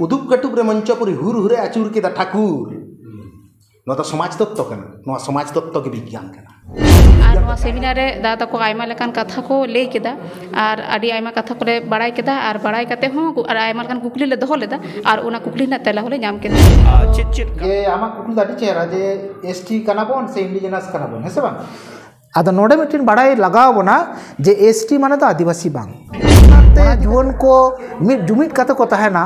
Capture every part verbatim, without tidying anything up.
ᱩᱫᱩᱵ ᱠᱟᱹᱴᱩᱵ ᱨᱮ ᱢᱚᱧᱪᱚᱯᱩᱨᱤ ᱦᱩᱨ ᱦᱩᱨᱮ ᱟᱹᱪᱩᱨ ᱠᱮᱫᱟ ᱴᱷᱟᱹᱠᱩᱨ᱾ ᱱᱚᱣᱟ ᱫᱚ ᱥᱚᱢᱟᱡᱽ ᱛᱚᱛᱛᱚ ᱠᱟᱱᱟ᱾ ᱱᱚᱣᱟ ᱥᱚᱢᱟᱡᱽ ᱛᱚᱛᱛᱚ ᱜᱮ ᱵᱤᱜᱽᱜᱟᱱ ᱠᱟᱱᱟ᱾ ᱟᱨ ᱱᱚᱣᱟ ᱥᱮᱢᱤᱱᱟᱨ ᱨᱮ ᱫᱟᱫᱟ ᱛᱟᱠᱚ ᱟᱭᱢᱟ ᱞᱮᱠᱟᱱ ᱠᱟᱛᱷᱟ ᱠᱚ ᱞᱟᱹᱭ ᱠᱮᱫᱟ᱾ ᱟᱨ ᱟᱹᱰᱤ ᱟᱭᱢᱟ ᱠᱟᱛᱷᱟ ᱠᱚᱞᱮ ᱵᱟᱲᱟᱭ ᱠᱮᱫᱟ᱾ ᱟᱨ ᱵᱟᱲᱟᱭ ᱠᱟᱛᱮ ᱦᱚᱸ ᱟᱨ ᱟᱭᱢᱟ ᱞᱮᱠᱟᱱ ᱠᱩᱠᱞᱤ ᱞᱮ ᱫᱚᱦᱚ ᱞᱮᱫᱟ᱾ ᱟᱨ ᱚᱱᱟ ᱠᱩᱠᱞᱤ ᱨᱮᱱᱟᱜ ᱛᱮᱞᱟ ᱦᱚᱸᱞᱮ ᱧᱟᱢ ᱠᱮᱫᱟ᱾ ᱟᱨ ᱪᱮᱫ ᱪᱮᱫ ᱡᱮ ᱟᱢᱟᱜ ᱠᱩᱠᱞᱤ ᱫᱚ ᱟᱹᱰᱤ ᱪᱮᱦᱨᱟ, ᱡᱮ ᱮᱥ ᱴᱤ ᱠᱟᱱᱟ ᱵᱚᱱ ᱥᱮ ᱤᱱᱰᱤᱡᱤᱱᱟᱥ ᱠᱟᱱᱟ ᱵᱚᱱ, ᱦᱮᱸ ᱥᱮ ᱵᱟᱝ? ᱟᱫᱚ ᱱᱚᱰᱮ ᱢᱤᱫᱴᱮᱱ ᱵᱟᱲᱟᱭ ᱞᱟᱜᱟᱣ ᱵᱚᱱᱟ ᱡᱮ ᱮᱥ ᱴᱤ ᱢᱟᱱᱮ ᱫᱚ ᱟᱹᱫᱤᱵᱟᱹᱥᱤ ᱵᱟᱝ᱾ ᱚᱱᱟᱛᱮ ᱡᱩᱣᱟᱹᱱ ᱠᱚ ᱢᱤᱫ ᱡᱩᱢᱤᱫ ᱠᱟᱛᱮ ᱠᱚ ᱛᱟᱦᱮᱱᱟ,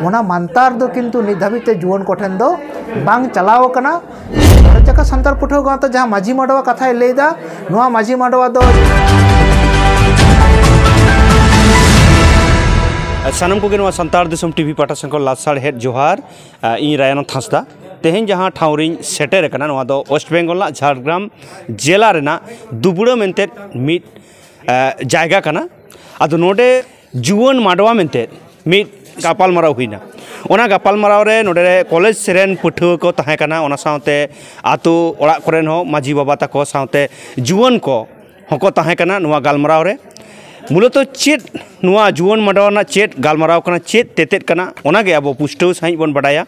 ᱚᱱᱟ ᱢᱟᱱᱛᱟᱨ ᱫᱚ ᱠᱤᱱᱛᱩ ᱱᱤᱛ ᱫᱷᱟᱹᱵᱤᱡ ᱛᱮ ᱡᱩᱣᱟᱹᱱ ᱠᱚᱴᱷᱮᱱ ᱫᱚ ᱵᱟᱝ ᱪᱟᱞᱟᱣ ᱟᱠᱟᱱᱟ᱾ ᱵᱷᱟᱨᱚᱛ ᱡᱟᱠᱟᱛ ᱥᱟᱱᱛᱟᱲ ᱯᱟᱹᱴᱷᱩᱣᱟᱹ ᱜᱟᱶᱛᱟ ᱡᱟᱦᱟᱸ ᱢᱟᱹᱡᱷᱤ ᱢᱟᱰᱣᱟ ᱠᱟᱛᱷᱟᱭ ᱞᱟᱹᱭᱫᱟ, ᱱᱚᱣᱟ ᱢᱟᱹᱡᱷᱤ ᱢᱟᱰᱣᱟ ᱫᱚ ᱥᱟᱱᱟᱢ ᱠᱚᱜᱮ ᱱᱚᱣᱟ ᱥᱟᱱᱛᱟᱲ ᱫᱤᱥᱚᱢ ᱴᱤᱵᱷᱤ ᱯᱟᱦᱴᱟ ᱥᱮᱱ ᱠᱷᱚᱱ ᱞᱟᱥᱟᱲᱦᱮᱫ ᱡᱚᱦᱟᱨ᱾ ᱟᱸ, ᱤᱧ ᱨᱟᱭᱟᱱᱟᱛᱷ ᱦᱟᱸᱥᱫᱟ᱾ ᱛᱮᱦᱮᱧ ᱡᱟᱦᱟᱸ ᱴᱷᱟᱶ ᱨᱤᱧ ᱥᱮᱴᱮᱨ ᱟᱠᱟᱱᱟ, ᱱᱚᱣᱟ ᱫᱚ ᱳᱭᱮᱥᱴ ᱵᱮᱝᱜᱚᱞ ᱨᱮᱱᱟᱜ ᱡᱷᱟᱲᱜᱨᱟᱢ ᱡᱮᱞᱟ ᱨᱮᱱᱟᱜ ᱫᱩᱵᱲᱟᱹ ᱢᱮᱱᱛᱮ ᱢᱤᱫ, ᱟᱸ, ᱡᱟᱭᱜᱟ ᱠᱟᱱᱟ᱾ ᱟᱫᱚ ᱱᱚᱰᱮ ᱡᱩᱣᱟᱹᱱ ᱢᱟᱰᱣᱟ ᱢᱮᱱᱛᱮ ᱢᱤᱫ ᱜᱟᱯᱟᱞᱢᱟᱨᱟᱣ ᱦᱩᱭᱱᱟ᱾ ᱚᱱᱟ ᱜᱟᱯᱟᱞᱢᱟᱨᱟᱣ ᱨᱮ ᱱᱚᱰᱮ ᱠᱚᱞᱮᱡᱽ ᱨᱮᱱ ᱯᱟᱹᱴᱷᱩᱣᱟᱹ ᱠᱚ ᱛᱟᱦᱮᱸ ᱠᱟᱱᱟ, ᱚᱱᱟ ᱥᱟᱶᱛᱮ ᱟᱛᱳ ᱚᱲᱟᱜ ᱠᱚᱨᱮᱱ ᱦᱚᱸ ᱢᱟᱹᱡᱷᱤ ᱵᱟᱵᱟ ᱛᱟᱠᱚ ᱥᱟᱶᱛᱮ ᱡᱩᱣᱟᱹᱱ ᱠᱚ ᱦᱚᱸᱠᱚ ᱛᱟᱦᱮᱸ ᱠᱟᱱᱟ ᱱᱚᱣᱟ ᱜᱟᱞᱢᱟᱨᱟᱣ ᱨᱮ᱾ ᱢᱩᱞᱚᱛᱚ ᱪᱮᱫ ᱱᱚᱣᱟ ᱡᱩᱣᱟᱹᱱ ᱢᱟᱰᱣᱟ ᱨᱮᱱᱟᱜ ᱪᱮᱫ ᱜᱟᱞᱢᱟᱨᱟᱣ ᱠᱟᱱᱟ, ᱪᱮᱫ ᱛᱮᱛᱮᱫ ᱠᱟᱱᱟ, ᱚᱱᱟᱜᱮ ᱟᱵᱚ ᱯᱩᱥᱴᱟᱹᱣ ᱥᱟᱺᱦᱤᱡ ᱵᱚᱱ ᱵᱟᱰᱟᱭᱟ᱾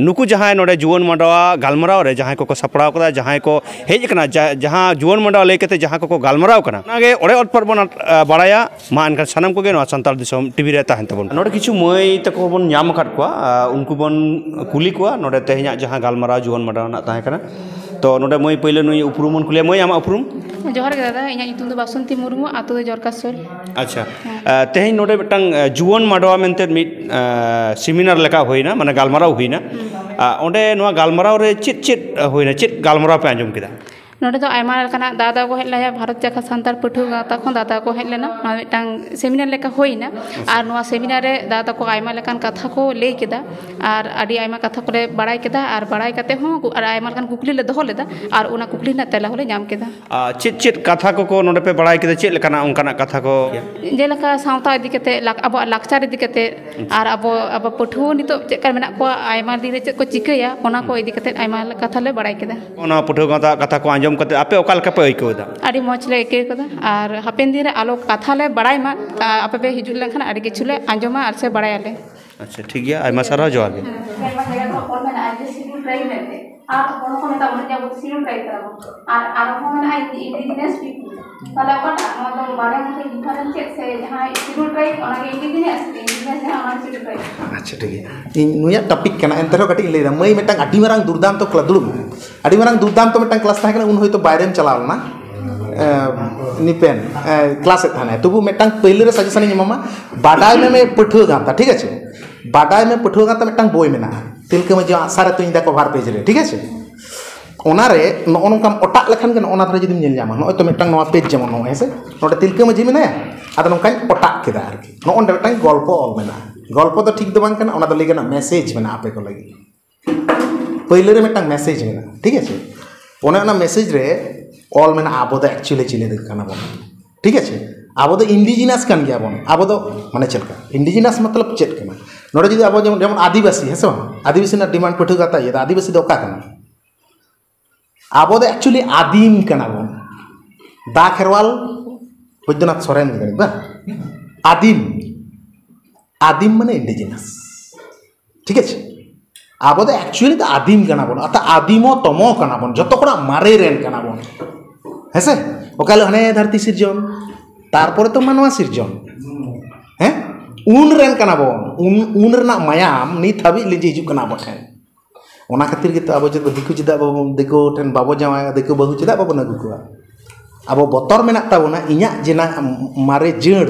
ᱱᱩᱠᱩ ᱡᱟᱦᱟᱸᱭ ᱱᱚᱰᱮ ᱡᱩᱣᱟᱹᱱ ᱢᱟᱰᱣᱟ ᱜᱟᱞᱢᱟᱨᱟᱣ ᱨᱮ ᱡᱟᱦᱟᱸᱭ ᱠᱚᱠᱚ ᱥᱟᱯᱲᱟᱣ ᱠᱟᱫᱟ, ᱡᱟᱦᱟᱸᱭ ᱠᱚ ᱦᱮᱡ ᱟᱠᱟᱱᱟ, ᱡᱟ-, ᱡᱟᱦᱟᱸ ᱡᱩᱣᱟᱹᱱ ᱢᱟᱰᱣᱟ ᱞᱟᱹᱭ ᱠᱟᱛᱮ ᱡᱟᱦᱟᱸ ᱠᱚᱠᱚ ᱜᱟᱞᱢᱟᱨᱟᱣ ᱠᱟᱱᱟ, ᱚᱱᱟᱜᱮ ᱚᱲᱮ ᱚᱛᱯᱚᱨ ᱵᱚᱱ, ᱟ, ᱵᱟᱲᱟᱭᱟ᱾ ᱢᱟ ᱮᱱᱠᱷᱟᱱ ᱥᱟᱱᱟᱢ ᱠᱚᱜᱮ ᱱᱚᱣᱟ ᱥᱟᱱᱛᱟᱲ ᱫᱤᱥᱚᱢ ᱴᱤᱵᱷᱤ ᱨᱮ ᱛᱟᱦᱮᱱ ᱛᱟᱵᱚᱱ᱾ ᱱᱚᱰᱮ ᱠᱤᱪᱷᱩ ᱢᱟᱹᱭ ᱛᱟᱠᱚ ᱵᱚᱱ ᱧᱟᱢ ᱟᱠᱟᱫ ᱠᱚᱣᱟ, ᱟ, ᱩᱱᱠᱩ ᱵᱚᱱ ᱠᱩᱞᱤ ᱠᱚᱣᱟ ᱱᱚᱰᱮ ᱛᱮᱦᱮᱧᱟᱜ ᱡᱟᱦᱟᱸ ᱜᱟᱞᱢᱟᱨᱟᱣ ᱡᱩᱣᱟᱹᱱ ᱢᱟᱰᱣᱟ ᱨᱮᱱᱟᱜ ᱛᱟᱦᱮᱸ ᱠᱟᱱᱟ᱾ ᱛᱚ ᱱᱚᱰᱮ ᱢᱟᱹᱭ ᱯᱟᱹᱭᱞᱟᱹ ᱱᱩᱭ ᱩᱯᱨᱩᱢ ᱵᱚᱱ ᱠᱩᱞᱤᱭᱟ᱾ ᱢᱟᱹᱭ, ᱟᱢᱟᱜ ᱩᱯᱨᱩᱢ? ᱡᱚᱦᱟᱨ ᱜᱮ ᱫᱟᱫᱟ, ᱤᱧᱟᱹᱜ ᱧᱩᱛᱩᱢ ᱫᱚ ᱵᱟᱥᱚᱱᱛᱤ ᱢᱩᱨᱢᱩ, ᱟᱹᱛᱩ ᱫᱚ ᱡᱚᱨᱠᱟᱥᱳᱞ᱾ ᱟᱪᱪᱷᱟ᱾ ᱦᱮᱸ᱾ ᱟ, ᱛᱮᱦᱮᱧ ᱱᱚᱰᱮ ᱢᱤᱫᱴᱟᱝ, ᱟ, ᱡᱩᱣᱟᱹᱱ ᱢᱟᱰᱣᱟ ᱢᱮᱱᱛᱮ ᱢᱤᱫ, ᱟ, ᱥᱮᱢᱤᱱᱟᱨ ᱞᱮᱠᱟ ᱦᱩᱭᱱᱟ, ᱢᱟᱱᱮ ᱜᱟᱞᱢᱟᱨᱟᱣ ᱦᱩᱭᱱᱟ᱾ ᱦᱩᱸ᱾ ᱟ, ᱚᱸᱰᱮ ᱱᱚᱣᱟ ᱜᱟᱞᱢᱟᱨᱟᱣ ᱨᱮ ᱪᱮᱫ ᱪᱮᱫ, ᱟ, ᱦᱩᱭᱱᱟ? ᱪᱮᱫ ᱜᱟᱞᱢᱟᱨᱟᱣ ᱯᱮ ᱟᱸᱡᱚᱢ ᱠᱮᱫᱟ? ᱱᱚᱰᱮ ᱫᱚ ᱟᱭᱢᱟ ᱞᱮᱠᱟᱱᱟᱜ ᱫᱟᱫᱟ ᱠᱚ ᱦᱮᱡ ᱞᱮᱱᱟ, ᱵᱷᱟᱨᱚᱛ ᱡᱟᱠᱟᱛ ᱥᱟᱱᱛᱟᱲ ᱯᱟᱹᱴᱷᱩᱣᱟᱹ ᱜᱟᱶᱛᱟ ᱠᱷᱚᱱ ᱫᱟᱫᱟ ᱠᱚ ᱦᱮᱡ ᱞᱮᱱᱟ᱾ ᱱᱚᱣᱟ ᱢᱤᱫᱴᱟᱝ ᱥᱮᱢᱤᱱᱟᱨ ᱞᱮᱠᱟ ᱦᱩᱭᱱᱟ᱾ ᱟᱪᱪᱷᱟ᱾ ᱟᱨ ᱱᱚᱣᱟ ᱥᱮᱢᱤᱱᱟᱨ ᱨᱮ ᱫᱟᱫᱟ ᱛᱟᱠᱚ ᱟᱭᱢᱟ ᱞᱮᱠᱟᱱ ᱠᱟᱛᱷᱟ ᱠᱚ ᱞᱟᱹᱭ ᱠᱮᱫᱟ᱾ ᱟᱨ ᱟᱹᱰᱤ ᱟᱭᱢᱟ ᱠᱟᱛᱷᱟ ᱠᱚᱞᱮ ᱵᱟᱲᱟᱭ ᱠᱮᱫᱟ᱾ ᱟᱨ ᱵᱟᱲᱟᱭ ᱠᱟᱛᱮ ᱦᱚᱸ ᱟᱨ ᱟᱭᱢᱟ ᱞᱮᱠᱟᱱ ᱠᱩᱠᱞᱤ ᱞᱮ ᱫᱚᱦᱚ ᱞᱮᱫᱟ᱾ ᱟᱨ ᱚᱱᱟ ᱠᱩᱠᱞᱤ ᱨᱮᱱᱟᱜ ᱛᱮᱞᱟ ᱦᱚᱸᱞᱮ ᱧᱟᱢ ᱠᱮᱫᱟ᱾ ᱟᱨ ᱪᱮᱫ ᱪᱮᱫ ᱠᱟᱛᱷᱟ ᱠᱚᱠᱚ ᱱᱚᱰᱮ ᱯᱮ ᱵᱟᱲᱟᱭ ᱠᱮᱫᱟ? ᱪᱮᱫ ᱞᱮᱠᱟᱱᱟᱜ ᱚᱱᱠᱟᱱᱟᱜ ᱠᱟᱛᱷᱟ ᱠᱚ? ᱡᱮᱞᱮᱠᱟ ᱥᱟᱶᱛᱟ ᱤᱫᱤ ᱠᱟᱛᱮ, ᱞᱟᱠ-, ᱟᱵᱚᱣᱟᱜ ᱞᱟᱠᱪᱟᱨ ᱤᱫᱤ ᱠᱟᱛᱮ, ᱟᱪᱪᱷᱟ᱾ ᱟᱨ ᱟᱵᱚ, ᱟᱵᱚ ᱯᱟᱹᱴᱷᱩᱣᱟᱹ ᱱᱤᱛᱚᱜ ᱪᱮᱫ ᱞᱮᱠᱟ ᱢᱮᱱᱟᱜ ᱠᱚᱣᱟ, ᱟᱭᱢᱟ ᱫᱤᱱ ᱨᱮ ᱪᱮᱫ ᱠᱚ ᱪᱤᱠᱟᱹᱭᱟ, ᱚᱱᱟ ᱠᱚ ᱤᱫᱤ ᱠᱟᱛᱮ ᱟᱭᱢᱟ ᱠᱟᱛᱷᱟ ᱞᱮ ᱵᱟᱲᱟᱭ ᱠᱮᱫᱟ᱾ ᱚᱱᱟ ᱯᱟᱹᱴᱷᱩᱣᱟᱹ ᱜᱟᱶᱛᱟ ᱠᱟᱛᱷᱟ ᱠᱚ ᱟᱸᱡᱚᱢ ᱠᱟᱛᱮ ᱟᱯᱮ ᱚᱠᱟ ᱞᱮᱠᱟ ᱯᱮ ᱟᱹᱭᱠᱟᱹᱣ ᱮᱫᱟ? ᱟᱹᱰᱤ ᱢᱚᱡᱽ ᱞᱮ ᱟᱹᱭᱠᱟᱹᱣ ᱠᱮᱫᱟ᱾ ᱟᱨ ᱦᱟᱯᱮᱱ ᱫᱤᱱ ᱨᱮ ᱟᱞᱚ ᱠᱟᱛᱷᱟ ᱞᱮ ᱵᱟᱲᱟᱭ ᱢᱟ, ᱟ-, ᱟᱯᱮ ᱯᱮ ᱦᱤᱡᱩᱜ ᱞᱮᱱᱠᱷᱟᱱ ᱟᱹᱰᱤ ᱠᱤᱪᱷᱩ ᱞᱮ ᱟᱸᱡᱚᱢᱟ ᱟᱨ ᱥᱮ ᱵᱟᱲᱟᱭᱟᱞᱮ᱾ ᱟᱪᱪᱷᱟ, ᱴᱷᱤᱠ ᱜᱮᱭᱟ, ᱟᱭᱢᱟ ᱥᱟᱨᱦᱟᱣ, ᱡᱚᱦᱟᱨ ᱜᱮ᱾ ᱟᱭᱢᱟ ᱡᱟᱭᱜᱟ ᱨᱮ ᱚᱞ ᱢᱮᱱᱟᱜᱼᱟ ᱡᱮ ᱥᱤᱰᱩᱞ ᱴᱨᱟᱭᱤᱵᱽ ᱢᱮᱱᱛᱮ, ᱟᱨ ᱦᱚᱲ ᱦᱚᱸᱠᱚ ᱢᱮᱛᱟ ᱵᱚᱱᱟ ᱡᱮ ᱟᱵᱚ ᱫᱚ ᱥᱤᱰᱩᱞ ᱴᱨᱟᱭᱤᱵᱽ ᱠᱟᱱᱟ ᱵᱚᱱ, ᱟᱨ ᱟᱨᱦᱚᱸ ᱢᱮᱱᱟᱜᱼᱟ ᱤᱱᱰᱤᱡᱤᱱᱟᱥ ᱯᱤᱯᱚᱞ᱾ ᱛᱟᱦᱚᱞᱮ ᱚᱠᱟᱴᱟᱜ? ᱱᱚᱣᱟ ᱫᱚ ᱵᱟᱨᱭᱟ ᱢᱚᱫᱽᱫᱷᱮ ᱰᱤᱯᱷᱟᱨᱮᱱᱥ ᱪᱮᱫ? ᱥᱮ ᱡᱟᱦᱟᱸᱭ ᱥᱤᱰᱩᱞ ᱴᱨᱟᱭᱤᱵᱽ ᱚᱱᱟᱜᱮ ᱤᱱᱰᱤᱡᱤᱱᱟᱥ, ᱥᱮ ᱤᱱᱰᱤᱡᱤᱱᱟᱥ ᱡᱟᱦᱟᱸ ᱚᱱᱟ ᱥᱤᱰᱩᱞ ᱴᱨᱟᱭᱤᱵᱽ? ᱟᱪᱪᱷᱟ, ᱴᱷᱤᱠ ᱜᱮᱭᱟ, ᱤᱧ ᱱᱩᱭᱟᱜ ᱴᱚᱯᱤᱠ ᱠᱟᱱᱟ, ᱮᱱᱛᱮ ᱨᱮᱦᱚᱸ ᱠᱟᱹᱴᱤᱡ ᱤᱧ ᱞᱟᱹᱭᱫᱟ᱾ ᱢᱟᱹᱭ ᱢᱤᱫᱴᱟᱝ ᱟᱹᱰᱤ ᱢᱟᱨᱟᱝ ᱫᱩᱨᱫᱟᱱᱛᱚ ᱠᱞᱟ- ᱫᱩᱲᱩᱵ ᱢᱮ᱾ ᱟᱹᱰᱤ ᱢᱟᱨᱟᱝ ᱫᱩᱨᱫᱟᱱᱛᱚ ᱢᱤᱫᱴᱟᱝ ᱠᱞᱟᱥ ᱛᱟᱦᱮᱸ ᱠᱟᱱᱟ, ᱩᱱ ᱦᱚᱭᱛᱳ ᱵᱟᱭᱨᱮᱢ ᱪᱟᱞᱟᱣ ᱞᱮᱱᱟ, ᱮ, ᱱᱤᱯᱮᱱ, ᱮ, ᱠᱞᱟᱥ ᱮᱫ ᱛᱟᱦᱮᱱᱟᱭ᱾ ᱛᱚᱵᱩ ᱢᱤᱫᱴᱟᱝ ᱯᱟᱹᱭᱞᱟᱹ ᱨᱮ ᱥᱟᱡᱮᱥᱚᱱ ᱤᱧ ᱮᱢᱟᱢᱟ, ᱵᱟᱰᱟᱭ ᱢᱮ ᱢᱮ ᱯᱟᱹᱴᱷᱩᱣᱟᱹ ᱜᱟᱶᱛᱟ, ᱴᱷᱤᱠ ᱟᱪᱷᱮ? ᱵᱟᱰᱟᱭ ᱢᱮ ᱯᱟᱹᱴᱷᱩᱣᱟᱹ ᱜᱟᱶᱛᱟ ᱢᱤᱫᱴᱟᱝ ᱵᱳᱭ ᱢᱮᱱᱟᱜᱼᱟ, ᱛᱤᱞᱠᱟᱹ ᱢᱟᱹᱡᱷᱤ ᱟᱜ ᱥᱟᱨᱮ ᱛᱩᱧ ᱫᱟ ᱠᱚᱵᱷᱟᱨ ᱯᱮᱡᱽ ᱨᱮ, ᱴᱷᱤᱠ ᱟᱪᱷᱮ? ᱚᱱᱟᱨᱮ ᱱᱚᱜᱼᱚ ᱱᱚᱝᱠᱟᱢ ᱚᱴᱟᱜ ᱞᱮᱠᱷᱟᱱ ᱜᱮ ᱱᱚᱜᱼᱚ ᱱᱟ ᱫᱷᱟᱨᱮ ᱡᱩᱫᱤᱢ ᱧᱮᱞ ᱧᱟᱢᱟ, ᱱᱚᱜᱼᱚᱭ ᱛᱚ ᱢᱤᱫᱴᱟᱝ ᱱᱚᱣᱟ ᱯᱮᱡᱽ ᱡᱮᱢᱚᱱ ᱱᱚᱜᱼᱚᱭ, ᱦᱮᱸ ᱥᱮ, ᱱᱚᱰᱮ ᱛᱤᱞᱠᱟᱹ ᱢᱟᱹᱡᱷᱤ ᱢᱮᱱᱟᱭᱟ, ᱟᱫᱚ ᱱᱚᱝᱠᱟᱧ ᱚᱴᱟᱜ ᱠᱮᱫᱟ ᱟᱨᱠᱤ᱾ ᱱᱚᱜᱼᱚ ᱱᱚᱰᱮ ᱢᱤᱫᱴᱟᱝ ᱜᱚᱞᱯᱚ ᱚᱞ ᱢᱮᱱᱟᱜᱼᱟ᱾ ᱜᱚᱞᱯᱚ ᱫᱚ ᱴᱷᱤᱠ ᱫᱚ ᱵᱟᱝ ᱠᱟᱱᱟ, ᱚᱱᱟ ᱫᱚ ᱞᱟᱹᱭ ᱜᱟᱱᱚᱜᱼᱟ ᱢᱮᱥᱮᱡᱽ ᱢᱮᱱᱟᱜᱼᱟ ᱟᱯᱮ ᱠᱚ ᱞᱟᱹᱜᱤᱫ᱾ ᱯᱟᱹᱭᱞᱟᱹ ᱨᱮ ᱢᱤᱫᱴᱟᱝ ᱢᱮᱥᱮᱡᱽ ᱢᱮᱱᱟᱜᱼᱟ, ᱴᱷᱤᱠ ᱟᱪᱷᱮ? ᱚᱱᱮ ᱚᱱᱟ ᱢᱮᱥᱮᱡᱽ ᱨᱮ ᱚᱞ ᱢᱮᱱᱟᱜᱼᱟ, ᱟᱵᱚ ᱫᱚ ᱮᱠᱪᱩᱭᱮᱞᱤ ᱪᱤᱞᱤ ᱠᱟᱱᱟ ᱵᱚᱱ, ᱴᱷᱤᱠ ᱟᱪᱷᱮ? ᱟᱵᱚ ᱫᱚ ᱤᱱᱰᱤᱡᱤᱱᱟᱥ ᱠᱟᱱ ᱜᱮᱭᱟ ᱵᱚᱱ᱾ ᱟᱵᱚ ᱫᱚ ᱢᱟᱱᱮ ᱪᱮᱫ ᱞᱮᱠᱟ? ᱤᱱᱰᱤᱡᱤᱱᱟᱥ ᱢᱚᱛᱞᱚᱵ ᱪᱮᱫ ᱠᱟᱱᱟ? ᱱᱚᱰᱮ ᱡᱩᱫᱤ ᱟᱵᱚ ᱡᱮᱢᱚᱱ, ᱡᱮᱢᱚᱱ ᱟᱹᱫᱤᱵᱟᱹᱥᱤ, ᱦᱮᱸ ᱥᱮ ᱵᱟᱝ? ᱟᱹᱫᱤᱵᱟᱹᱥᱤ ᱨᱮᱱᱟᱜ ᱰᱤᱢᱟᱱᱰ ᱯᱟᱹᱴᱷᱩᱣᱟᱹ ᱠᱟᱛᱷᱟ ᱤᱭᱟᱹ ᱫᱚ, ᱟᱹᱫᱤᱵᱟᱹᱥᱤ ᱫᱚ ᱚᱠᱟ ᱠᱟᱱᱟ? ᱟᱵᱚ ᱫᱚ ᱮᱠᱪᱩᱭᱮᱞᱤ ᱟᱹᱫᱤᱢ ᱠᱟᱱᱟ ᱵᱚᱱ᱾ ᱫᱟ ᱠᱷᱮᱨᱣᱟᱞ ᱵᱳᱭᱫᱚᱱᱟᱛᱷ ᱥᱚᱨᱮᱱ ᱜᱮ ᱡᱟᱹᱱᱤᱡ, ᱵᱟᱝ? ᱟᱹᱫᱤᱢ, ᱟᱹᱫᱤᱢ ᱢᱟᱱᱮ ᱤᱱᱰᱤᱡᱤᱱᱟᱥ, ᱴᱷᱤᱠ ᱟᱪᱷᱮ? ᱟᱵᱚ ᱫᱚ ᱮᱠᱪᱩᱭᱮᱞᱤ ᱫᱚ ᱟᱹᱫᱤᱢ ᱠᱟᱱᱟ ᱵᱚᱱ, ᱚᱨᱛᱷᱟᱛ ᱟᱹᱫᱤᱢᱚᱛᱚᱢᱚ ᱠᱟᱱᱟ ᱵᱚᱱ, ᱡᱚᱛᱚ ᱠᱷᱚᱱᱟᱜ ᱢᱟᱨᱮ ᱨᱮᱱ ᱠᱟᱱᱟ ᱵᱚᱱ, ᱦᱮᱸ ᱥᱮ? ᱚᱠᱟ ᱦᱤᱞᱳᱜ ᱦᱟᱱᱮ ᱫᱷᱟᱹᱨᱛᱤ ᱥᱤᱨᱡᱚᱱ, ᱛᱟᱨᱯᱚᱨᱮ ᱛᱚ ᱢᱟᱱᱣᱟ ᱥᱤᱨᱡᱚᱱ, ᱦᱮᱸ? ᱩᱱ ᱨᱮᱱ ᱠᱟᱱᱟ ᱵᱚᱱ, ᱩᱱ, ᱩᱱ ᱨᱮᱱᱟᱜ ᱢᱟᱭᱟᱢ ᱱᱤᱛ ᱦᱟᱹᱵᱤᱡ ᱞᱤᱸᱡᱤ ᱦᱤᱡᱩᱜ ᱠᱟᱱᱟ ᱟᱵᱚ ᱴᱷᱮᱱ᱾ ᱚᱱᱟ ᱠᱷᱟᱹᱛᱤᱨ ᱜᱮᱛᱚ ᱟᱵᱚ ᱡᱮ ᱫᱤᱠᱩ ᱪᱮᱫᱟᱜ ᱵᱟᱵᱚᱱ, ᱫᱤᱠᱩ ᱴᱷᱮᱱ ᱵᱟᱵᱚ ᱡᱟᱶᱟᱭᱟ, ᱫᱤᱠᱩ ᱵᱟᱹᱦᱩ ᱪᱮᱫᱟᱜ ᱵᱟᱵᱚᱱ ᱟᱹᱜᱩ ᱠᱚᱣᱟ? ᱟᱵᱚ ᱵᱚᱛᱚᱨ ᱢᱮᱱᱟᱜ ᱛᱟᱵᱚᱱᱟ, ᱤᱧᱟᱹᱜ ᱡᱮᱱᱟ ᱢᱟᱨᱮ ᱡᱟᱹᱲ,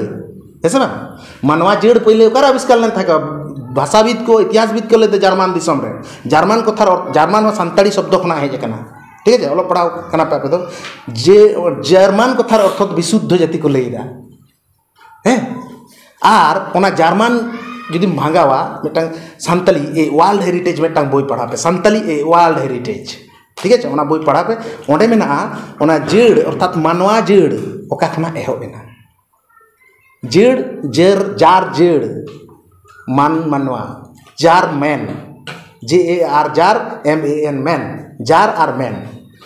ᱦᱮᱸ ᱥᱮ ᱵᱟᱝ? ᱢᱟᱱᱣᱟ ᱡᱟᱹᱲ ᱯᱳᱭᱞᱳ ᱚᱠᱟᱨᱮ ᱟᱵᱤᱥᱠᱟᱨ ᱞᱮᱱ ᱛᱟᱦᱮᱸ ᱠᱟᱱᱟ? ᱵᱷᱟᱥᱟᱵᱤᱫ ᱠᱚ, ᱤᱛᱤᱦᱟᱥᱵᱤᱫ ᱠᱚ ᱞᱟᱹᱭᱫᱟ ᱡᱟᱨᱢᱟᱱ ᱫᱤᱥᱚᱢ ᱨᱮ᱾ ᱡᱟᱨᱢᱟᱱ ᱠᱚᱛᱷᱟᱨ ᱚᱨ-, ᱡᱟᱨᱢᱟᱱ ᱦᱚᱸ ᱥᱟᱱᱛᱟᱲᱤ ᱥᱚᱵᱫᱚ ᱠᱷᱚᱱᱟᱜ ᱦᱮᱡ ᱟᱠᱟᱱᱟ, ᱴᱷᱤᱠ ᱟᱪᱷᱮ? ᱚᱞᱚᱜ ᱯᱟᱲᱦᱟᱣ ᱠᱟᱱᱟ ᱯᱮ ᱟᱯᱮ ᱫᱚ, ᱡᱮ ᱡᱟᱨᱢᱟᱱ ᱠᱚᱛᱷᱟᱨ ᱚᱨᱛᱷᱚ ᱫᱚ ᱵᱤᱥᱩᱫᱽᱫᱷᱚ ᱡᱟᱹᱛᱤ ᱠᱚ ᱞᱟᱹᱭᱫᱟ, ᱦᱮᱸ? ᱟᱨ ᱚᱱᱟ ᱡᱟᱨᱢᱟᱱ ᱡᱩᱫᱤᱢ ᱵᱷᱟᱜᱟᱣᱟ, ᱢᱤᱫᱴᱟᱝ ᱥᱟᱱᱛᱟᱞᱤ ᱮ ᱳᱣᱟᱨᱞᱰ ᱦᱮᱨᱤᱴᱮᱡᱽ ᱢᱤᱫᱴᱟᱝ ᱵᱳᱭ ᱯᱟᱲᱦᱟᱣ ᱯᱮ, ᱥᱟᱱᱛᱟᱞᱤ ᱮ ᱳᱣᱟᱨᱞᱰ ᱦᱮᱨᱤᱴᱮᱡᱽ, ᱴᱷᱤᱠ ᱟᱪᱷᱮ? ᱚᱱᱟ ᱵᱳᱭ ᱯᱟᱲᱦᱟᱣ ᱯᱮ, ᱚᱸᱰᱮ ᱢᱮᱱᱟᱜᱼᱟ ᱚᱱᱟ ᱡᱟᱹᱲ, ᱚᱨᱛᱷᱟᱛ ᱢᱟᱱᱣᱟ ᱡᱟᱹᱲ ᱚᱠᱟ ᱠᱷᱚᱱᱟᱜ ᱮᱦᱚᱵ ᱮᱱᱟ᱾ ᱡᱟᱹᱲ, ᱡᱟᱹᱨ, ᱡᱟᱨ ᱡᱟᱹᱲ, ᱢᱟᱱ ᱢᱟᱱᱣᱟ, ᱡᱟᱨ ᱢᱮᱱ, ᱡᱮ ᱮ ᱟᱨ ᱡᱟᱨ, ᱮᱢ ᱮ ᱮᱱ ᱢᱮᱱ, ᱡᱟᱨ ᱟᱨ ᱢᱮᱱ,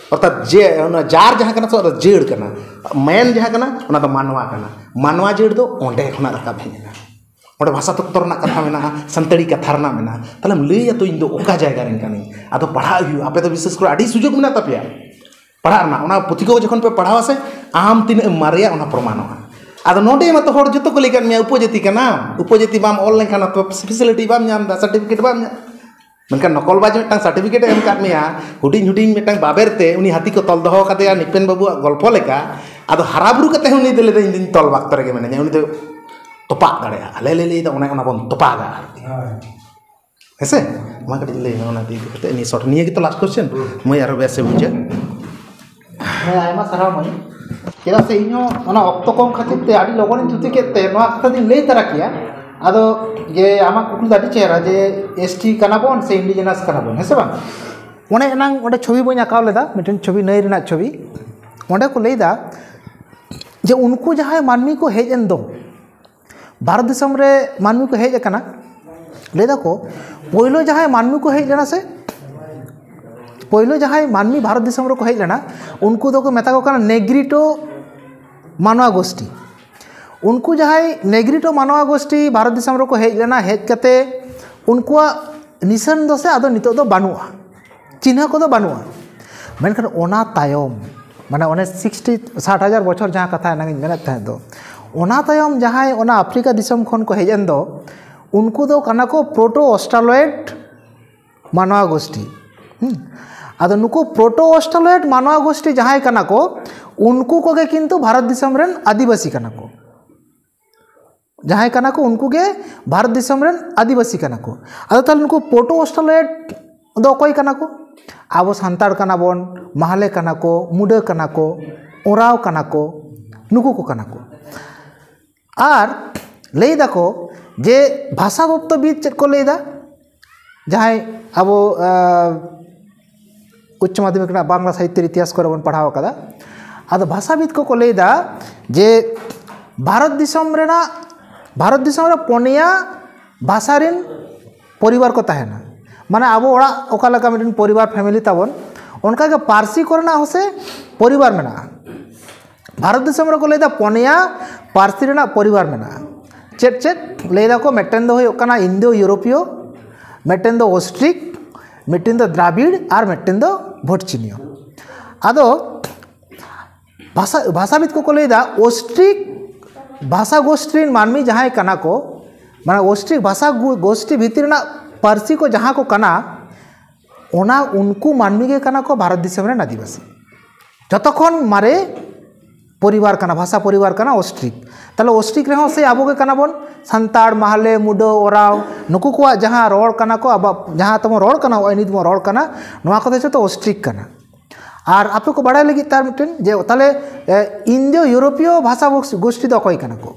ᱚᱨᱛᱷᱟᱛ ᱡᱮ, ᱚᱱᱟ ᱡᱟᱨ ᱡᱟᱦᱟᱸ ᱠᱟᱱᱟ ᱥᱮ, ᱚᱱᱟ ᱫᱚ ᱡᱟᱹᱲ ᱠᱟᱱᱟ, ᱢᱮᱱ ᱡᱟᱦᱟᱸ ᱠᱟᱱᱟ ᱚᱱᱟ ᱫᱚ ᱢᱟᱱᱣᱟ ᱠᱟᱱᱟ᱾ ᱢᱟᱱᱣᱟ ᱡᱟᱹᱲ ᱫᱚ ᱚᱸᱰᱮ ᱠᱷᱚᱱᱟᱜ ᱨᱟᱠᱟᱵ ᱦᱮᱡ ᱮᱱᱟ᱾ ᱚᱸᱰᱮ ᱵᱷᱟᱥᱟ ᱛᱚᱛᱛᱚ ᱨᱮᱱᱟᱜ ᱠᱟᱛᱷᱟ ᱢᱮᱱᱟᱜᱼᱟ, ᱥᱟᱱᱛᱟᱲᱤ ᱠᱟᱛᱷᱟ ᱨᱮᱱᱟᱜ ᱢᱮᱱᱟᱜᱼᱟ᱾ ᱛᱟᱦᱚᱞᱮᱢ ᱞᱟᱹᱭᱟ ᱛᱚ, ᱤᱧ ᱫᱚ ᱚᱠᱟ ᱡᱟᱭᱜᱟ ᱨᱮᱱ ᱠᱟᱹᱱᱟᱹᱧ? ᱟᱫᱚ ᱯᱟᱲᱦᱟᱜ ᱦᱩᱭᱩᱜᱼᱟ᱾ ᱟᱯᱮ ᱫᱚ ᱵᱤᱥᱮᱥ ᱠᱚᱨᱮ ᱟᱹᱰᱤ ᱥᱩᱡᱳᱜᱽ ᱢᱮᱱᱟᱜ ᱛᱟᱯᱮᱭᱟ ᱯᱟᱲᱦᱟᱜ ᱨᱮᱱᱟᱜ᱾ ᱚᱱᱟ ᱯᱩᱛᱷᱤ ᱠᱚ ᱡᱚᱠᱷᱚᱱ ᱯᱮ ᱯᱟᱲᱦᱟᱣᱟ ᱥᱮ, ᱟᱢ ᱛᱤᱱᱟᱹᱜ ᱮᱢ ᱢᱟᱨᱮᱭᱟ, ᱚᱱᱟ ᱯᱨᱚᱢᱟᱱᱚᱜᱼᱟ᱾ ᱟᱫᱚ ᱱᱚᱰᱮ ᱢᱟᱛᱚ ᱦᱚᱲ ᱡᱚᱛᱚ ᱠᱚ ᱞᱟᱹᱭ ᱠᱟᱫ ᱢᱮᱭᱟ, ᱩᱯᱚᱡᱟᱹᱛᱤ ᱠᱟᱱᱟᱢ, ᱩᱯᱚᱡᱟᱹᱛᱤ ᱵᱟᱢ ᱚᱞ ᱞᱮᱱᱠᱷᱟᱱ ᱚᱛᱚ ᱯᱷᱮᱥᱤᱞᱤᱴᱤ ᱵᱟᱢ ᱧᱟᱢ ᱮᱫᱟ, ᱥᱟᱨᱴᱤᱯᱷᱤᱠᱮᱴ ᱵᱟᱢ ᱧᱟᱢ᱾ ᱢᱮᱱᱠᱷᱟᱱ ᱱᱚᱠᱚᱞ ᱵᱟᱡᱽ ᱢᱤᱫᱴᱟᱝ ᱥᱟᱨᱴᱤᱯᱷᱤᱠᱮᱴ ᱮ ᱮᱢ ᱠᱟᱫ ᱢᱮᱭᱟ, ᱦᱩᱰᱤᱧ ᱦᱩᱰᱤᱧ ᱢᱤᱫᱴᱟᱝ ᱵᱟᱵᱮᱨ ᱛᱮ ᱩᱱᱤ ᱦᱟᱹᱛᱤ ᱠᱚ ᱛᱚᱞ ᱫᱚᱦᱚ ᱠᱟᱫᱮᱭᱟ ᱱᱤᱯᱮᱱ ᱵᱟᱹᱵᱩᱣᱟᱜ ᱜᱚᱞᱯᱷᱚ ᱞᱮᱠᱟ᱾ ᱟᱫᱚ ᱦᱟᱨᱟ ᱵᱩᱨᱩ ᱠᱟᱛᱮ ᱦᱚᱸ ᱩᱱᱤ ᱫᱚ ᱞᱟᱹᱭ ᱫᱟ, "ᱤᱧ ᱫᱚᱧ ᱛᱚᱞ ᱵᱟᱠᱛᱚ ᱨᱮᱜᱮ ᱢᱮᱱᱟᱧᱟ", ᱩᱱᱤ ᱫᱚ ᱛᱚᱯᱟᱜ ᱫᱟᱲᱮᱭᱟᱜᱼᱟ᱾ ᱟᱞᱮ ᱞᱮ ᱞᱟᱹᱭ ᱫᱟ, ᱚᱱᱮ ᱚᱱᱟ ᱵᱚᱱ ᱛᱚᱯᱟᱜᱟ ᱟᱨᱠᱤ᱾ ᱦᱮᱸ ᱥᱮ? ᱢᱟ ᱠᱟᱹᱴᱤᱡ ᱞᱟᱹᱭ ᱢᱮ ᱚᱱᱟ ᱤᱫᱤ ᱠᱟᱛᱮ, ᱱᱤᱭᱟᱹ ᱥᱚᱨᱴ, ᱱᱤᱭᱟᱹ ᱜᱮᱛᱚ ᱞᱟᱥᱴ ᱠᱚᱥᱪᱮᱱ, ᱢᱟᱹᱭ, ᱟᱨᱚ ᱵᱮᱥ ᱮ ᱵᱩᱡᱷᱟᱹ᱾ ᱦᱮᱸ, ᱟᱭᱢᱟ ᱥᱟᱨᱦᱟᱣ ᱢᱟᱹᱭ᱾ ᱪᱮᱫᱟᱜ ᱥᱮ ᱤᱧ ᱦᱚᱸ ᱚᱱᱟ ᱚᱠᱛᱚ ᱠᱚᱢ ᱠᱷᱟᱹᱛᱤᱨ ᱛᱮ ᱟᱹᱰᱤ ᱞᱚᱜᱚᱱᱤᱧ ᱛᱷᱩᱛᱤ ᱠᱮᱫ ᱛᱮ ᱱᱚᱣᱟ ᱠᱟᱛᱷᱟ ᱫᱚᱧ ᱞᱟᱹᱭ ᱛᱟᱨᱟ ᱠᱮᱭᱟ᱾ ᱟᱫᱚ ᱡᱮ ᱟᱢᱟᱜ ᱠᱩᱠᱞᱤ ᱫᱚ ᱟᱹᱰᱤ ᱪᱮᱦᱨᱟ, ᱡᱮ ᱮᱥ ᱴᱤ ᱠᱟᱱᱟ ᱵᱚᱱ ᱥᱮ ᱤᱱᱰᱤᱡᱮᱱᱟᱥ ᱠᱟᱱᱟ ᱵᱚᱱ, ᱦᱮᱸ ᱥᱮ ᱵᱟᱝ? ᱚᱱᱮ ᱮᱱᱟᱝ ᱚᱸᱰᱮ ᱪᱷᱚᱵᱤ ᱵᱟᱹᱧ ᱟᱸᱠᱟᱣ ᱞᱮᱫᱟ, ᱢᱤᱫᱴᱮᱱ ᱪᱷᱚᱵᱤ, ᱱᱟᱹᱭ ᱨᱮᱱᱟᱜ ᱪᱷᱚᱵᱤ᱾ ᱚᱸᱰᱮ ᱠᱚ ᱞᱟᱹᱭᱫᱟ ᱡᱮ ᱩᱱᱠᱩ ᱡᱟᱦᱟᱸᱭ ᱢᱟᱹᱱᱢᱤ ᱠᱚ ᱦᱮᱡ ᱮᱱ ᱫᱚ, ᱵᱷᱟᱨᱚᱛ ᱫᱤᱥᱚᱢ ᱨᱮ ᱢᱟᱹᱱᱢᱤ ᱠᱚ ᱦᱮᱡ ᱟᱠᱟᱱᱟ, ᱞᱟᱹᱭ ᱫᱟᱠᱚ ᱯᱳᱭᱞᱳ ᱡᱟᱦᱟᱸᱭ ᱢᱟᱹᱱᱢᱤ ᱠᱚ ᱦᱮᱡ ᱞᱮᱱᱟ ᱥᱮ, ᱯᱳᱭᱞᱳ ᱡᱟᱦᱟᱸᱭ ᱢᱟᱹᱱᱢᱤ ᱵᱷᱟᱨᱚᱛ ᱫᱤᱥᱚᱢ ᱨᱮᱠᱚ ᱦᱮᱡ ᱞᱮᱱᱟ, ᱩᱱᱠᱩ ᱫᱚᱠᱚ ᱢᱮᱛᱟ ᱠᱚ ᱠᱟᱱᱟ ᱱᱮᱜᱽᱨᱤᱴᱳ ᱢᱟᱱᱣᱟ ᱜᱳᱥᱴᱤ᱾ ᱩᱱᱠᱩ ᱡᱟᱦᱟᱸᱭ ᱱᱮᱜᱽᱨᱤᱴᱳ ᱢᱟᱱᱣᱟ ᱜᱳᱥᱴᱤ ᱵᱷᱟᱨᱚᱛ ᱫᱤᱥᱚᱢ ᱨᱮᱠᱚ ᱦᱮᱡ ᱞᱮᱱᱟ, ᱦᱮᱡ ᱠᱟᱛᱮ ᱩᱱᱠᱩᱣᱟᱜ ᱱᱤᱥᱟᱹᱱ ᱫᱚ ᱥᱮ ᱟᱫᱚ ᱱᱤᱛᱚᱜ ᱫᱚ ᱵᱟᱹᱱᱩᱜᱼᱟ, ᱪᱤᱱᱦᱟᱹ ᱠᱚᱫᱚ ᱵᱟᱹᱱᱩᱜᱼᱟ᱾ ᱢᱮᱱᱠᱷᱟᱱ ᱚᱱᱟ ᱛᱟᱭᱚᱢ, ᱢᱟᱱᱮ ᱚᱱᱮ ᱥᱤᱠᱥᱴᱤ, ᱥᱟᱴ ᱦᱟᱡᱟᱨ ᱵᱚᱪᱷᱚᱨ ᱡᱟᱦᱟᱸ ᱠᱟᱛᱷᱟ ᱮᱱᱟᱝ ᱤᱧ ᱢᱮᱱᱮᱫ ᱛᱟᱦᱮᱸᱫ ᱫᱚ, ᱚᱱᱟ ᱛᱟᱭᱚᱢ ᱡᱟᱦᱟᱸᱭ ᱚᱱᱟ ᱟᱯᱷᱨᱤᱠᱟ ᱫᱤᱥᱚᱢ ᱠᱷᱚᱱ ᱠᱚ ᱦᱮᱡ ᱮᱱ ᱫᱚ, ᱩᱱᱠᱩ ᱫᱚ ᱠᱟᱱᱟ ᱠᱚ ᱯᱨᱳᱴᱳ ᱚᱥᱴᱨᱟᱞᱚᱭᱮᱰ ᱢᱟᱱᱣᱟ ᱜᱳᱥᱴᱤ᱾ ᱦᱩᱸ᱾ ᱟᱫᱚ ᱱᱩᱠᱩ ᱯᱨᱳᱴᱳ ᱚᱥᱴᱨᱟᱞᱚᱭᱮᱰ ᱢᱟᱱᱣᱟ ᱜᱳᱥᱴᱤ ᱡᱟᱦᱟᱸᱭ ᱠᱟᱱᱟ ᱠᱚ, ᱩᱱᱠᱩ ᱠᱚᱜᱮ ᱠᱤᱱᱛᱩ ᱵᱷᱟᱨᱚᱛ ᱫᱤᱥᱚᱢ ᱨᱮᱱ ᱟᱹᱫᱤᱵᱟᱹᱥᱤ ᱠᱟᱱᱟ ᱠᱚ᱾ ᱡᱟᱦᱟᱸᱭ ᱠᱟᱱᱟ ᱠᱚ, ᱩᱱᱠᱩ ᱜᱮ ᱵᱷᱟᱨᱚᱛ ᱫᱤᱥᱚᱢ ᱨᱮᱱ ᱟᱹᱫᱤᱵᱟᱹᱥᱤ ᱠᱟᱱᱟ ᱠᱚ᱾ ᱟᱫᱚ ᱛᱟᱦᱚᱞᱮ ᱱᱩᱠᱩ ᱯᱨᱳᱴᱳ ᱚᱥᱴᱨᱟᱞᱚᱭᱮᱰ ᱫᱚ ᱚᱠᱚᱭ ᱠᱟᱱᱟ ᱠᱚ? ᱟᱵᱚ ᱥᱟᱱᱛᱟᱲ ᱠᱟᱱᱟ ᱵᱚᱱ, ᱢᱟᱦᱞᱮ ᱠᱟᱱᱟ ᱠᱚ, ᱢᱩᱰᱟᱹ ᱠᱟᱱᱟ ᱠᱚ, ᱳᱨᱟᱸᱣ ᱠᱟᱱᱟ ᱠᱚ, ᱱᱩᱠᱩ ᱠᱚ ᱠᱟᱱᱟ ᱠᱚ᱾ ᱟᱨ ᱞᱟᱹᱭ ᱫᱟᱠᱚ ᱡᱮ ᱵᱷᱟᱥᱟ ᱛᱚᱛᱛᱚᱵᱤᱫ ᱪᱮᱫ ᱠᱚ ᱞᱟᱹᱭ ᱫᱟ, ᱡᱟᱦᱟᱸᱭ ᱟᱵᱚ, ᱟᱸ, ᱩᱪᱪᱚ ᱢᱟᱫᱽᱫᱷᱚᱢᱤᱠ ᱨᱮᱱᱟᱜ ᱵᱟᱝᱞᱟ ᱥᱟᱦᱤᱛᱛᱚ ᱤᱛᱤᱦᱟᱥ ᱠᱚᱨᱮ ᱵᱚᱱ ᱯᱟᱲᱦᱟᱣ ᱟᱠᱟᱫᱟ᱾ ᱟᱫᱚ ᱵᱷᱟᱥᱟᱵᱤᱫ ᱠᱚᱠᱚ ᱞᱟᱹᱭ ᱫᱟ ᱡᱮ ᱵᱷᱟᱨᱚᱛ ᱫᱤᱥᱚᱢ ᱨᱮᱱᱟᱜ, ᱵᱷᱟᱨᱚᱛ ᱫᱤᱥᱚᱢ ᱨᱮ ᱯᱩᱱᱭᱟ ᱵᱷᱟᱥᱟ ᱨᱮᱱ ᱯᱚᱨᱤᱵᱟᱨ ᱠᱚ ᱛᱟᱦᱮᱱᱟ᱾ ᱢᱟᱱᱮ ᱟᱵᱚ ᱚᱲᱟᱜ ᱚᱠᱟ ᱞᱮᱠᱟ ᱢᱤᱫᱴᱮᱱ ᱯᱚᱨᱤᱵᱟᱨ, ᱯᱷᱮᱢᱮᱞᱤ ᱛᱟᱵᱚᱱ, ᱚᱱᱠᱟᱜᱮ ᱯᱟᱹᱨᱥᱤ ᱠᱚᱨᱮᱱᱟᱜ ᱦᱚᱸ ᱥᱮ ᱯᱚᱨᱤᱵᱟᱨ ᱢᱮᱱᱟᱜᱼᱟ᱾ ᱵᱷᱟᱨᱚᱛ ᱫᱤᱥᱚᱢ ᱨᱮᱠᱚ ᱞᱟᱹᱭᱫᱟ ᱯᱚᱱᱭᱟ ᱯᱟᱹᱨᱥᱤ ᱨᱮᱱᱟᱜ ᱯᱚᱨᱤᱵᱟᱨ ᱢᱮᱱᱟᱜᱼᱟ᱾ ᱪᱮᱫ ᱪᱮᱫ ᱞᱟᱹᱭ ᱫᱟᱠᱚ? ᱢᱤᱫᱴᱮᱱ ᱫᱚ ᱦᱩᱭᱩᱜ ᱠᱟᱱᱟ ᱤᱱᱫᱳ ᱤᱭᱩᱨᱳᱯᱤᱭᱚ, ᱢᱤᱫᱴᱮᱱ ᱫᱚ ᱚᱥᱴᱨᱤᱠ, ᱢᱤᱫᱴᱮᱱ ᱫᱚ ᱫᱨᱟᱵᱤᱲ ᱟᱨ ᱢᱤᱫᱴᱮᱱ ᱫᱚ ᱵᱷᱳᱴᱪᱤᱱᱤᱭᱚ᱾ ᱟᱫᱚ ᱵᱷᱟᱥᱟ ᱵᱷᱟᱥᱟᱵᱤᱫ ᱠᱚᱠᱚ ᱞᱟᱹᱭᱫᱟ ᱚᱥᱴᱨᱤᱠ ᱵᱷᱟᱥᱟ ᱜᱳᱥᱴᱤ ᱨᱮᱱ ᱢᱟᱹᱱᱢᱤ ᱡᱟᱦᱟᱸᱭ ᱠᱟᱱᱟ ᱠᱚ, ᱢᱟᱱᱮ ᱚᱥᱴᱨᱤᱠ ᱵᱷᱟᱥᱟ ᱜᱳ- ᱜᱳᱥᱴᱤ ᱵᱷᱤᱛᱤᱨ ᱨᱮᱱᱟᱜ ᱯᱟᱹᱨᱥᱤ ᱠᱚ ᱡᱟᱦᱟᱸ ᱠᱚ ᱠᱟᱱᱟ, ᱚᱱᱟ ᱩᱱᱠᱩ ᱢᱟᱹᱱᱢᱤ ᱜᱮ ᱠᱟᱱᱟ ᱠᱚ ᱵᱷᱟᱨᱚᱛ ᱫᱤᱥᱚᱢ ᱨᱮᱱ ᱟᱹᱫᱤᱵᱟᱹᱥᱤ᱾ ᱡᱚᱛᱚ ᱠᱷᱚᱱ ᱢᱟᱨᱮ ᱯᱚᱨᱤᱵᱟᱨ ᱠᱟᱱᱟ, ᱵᱷᱟᱥᱟ ᱯᱚᱨᱤᱵᱟᱨ ᱠᱟᱱᱟ ᱚᱥᱴᱨᱤᱠ᱾ ᱛᱟᱦᱞᱮ ᱚᱥᱴᱨᱤᱠ ᱨᱮᱦᱚᱸ ᱥᱮ ᱟᱵᱚ ᱜᱮ ᱠᱟᱱᱟ ᱵᱚᱱ, ᱥᱟᱱᱛᱟᱲ, ᱢᱟᱦᱞᱮ, ᱢᱩᱰᱟᱹ, ᱳᱨᱟᱣ, ᱱᱩᱠᱩ ᱠᱚᱣᱟᱜ ᱡᱟᱦᱟᱸ ᱨᱚᱲ ᱠᱟᱱᱟ ᱠᱚ, ᱟᱵᱚᱣᱟᱜ ᱡᱟᱦᱟᱸ ᱛᱮᱵᱚᱱ ᱨᱚᱲ ᱠᱟᱱᱟ, ᱱᱚᱜᱼᱚᱭ ᱱᱤᱛ ᱵᱚᱱ ᱨᱚᱲ ᱠᱟᱱᱟ, ᱱᱚᱣᱟ ᱠᱚᱫᱚ ᱡᱚᱛᱚ ᱚᱥᱴᱨᱤᱠ ᱠᱟᱱᱟ᱾ ᱟᱨ ᱟᱯᱮ ᱠᱚ ᱵᱟᱲᱟᱭ ᱞᱟᱹᱜᱤᱫ ᱛᱮ ᱟᱨ ᱢᱤᱫᱴᱮᱱ ᱡᱮ ᱛᱟᱦᱞᱮ, ᱮ, ᱤᱱᱫᱳ ᱤᱭᱩᱨᱳᱯᱤᱭᱚ ᱵᱷᱟᱥᱟ ᱜᱳᱥ- ᱜᱳᱥᱴᱤ ᱫᱚ ᱚᱠᱚᱭ ᱠᱟᱱᱟ ᱠᱚ?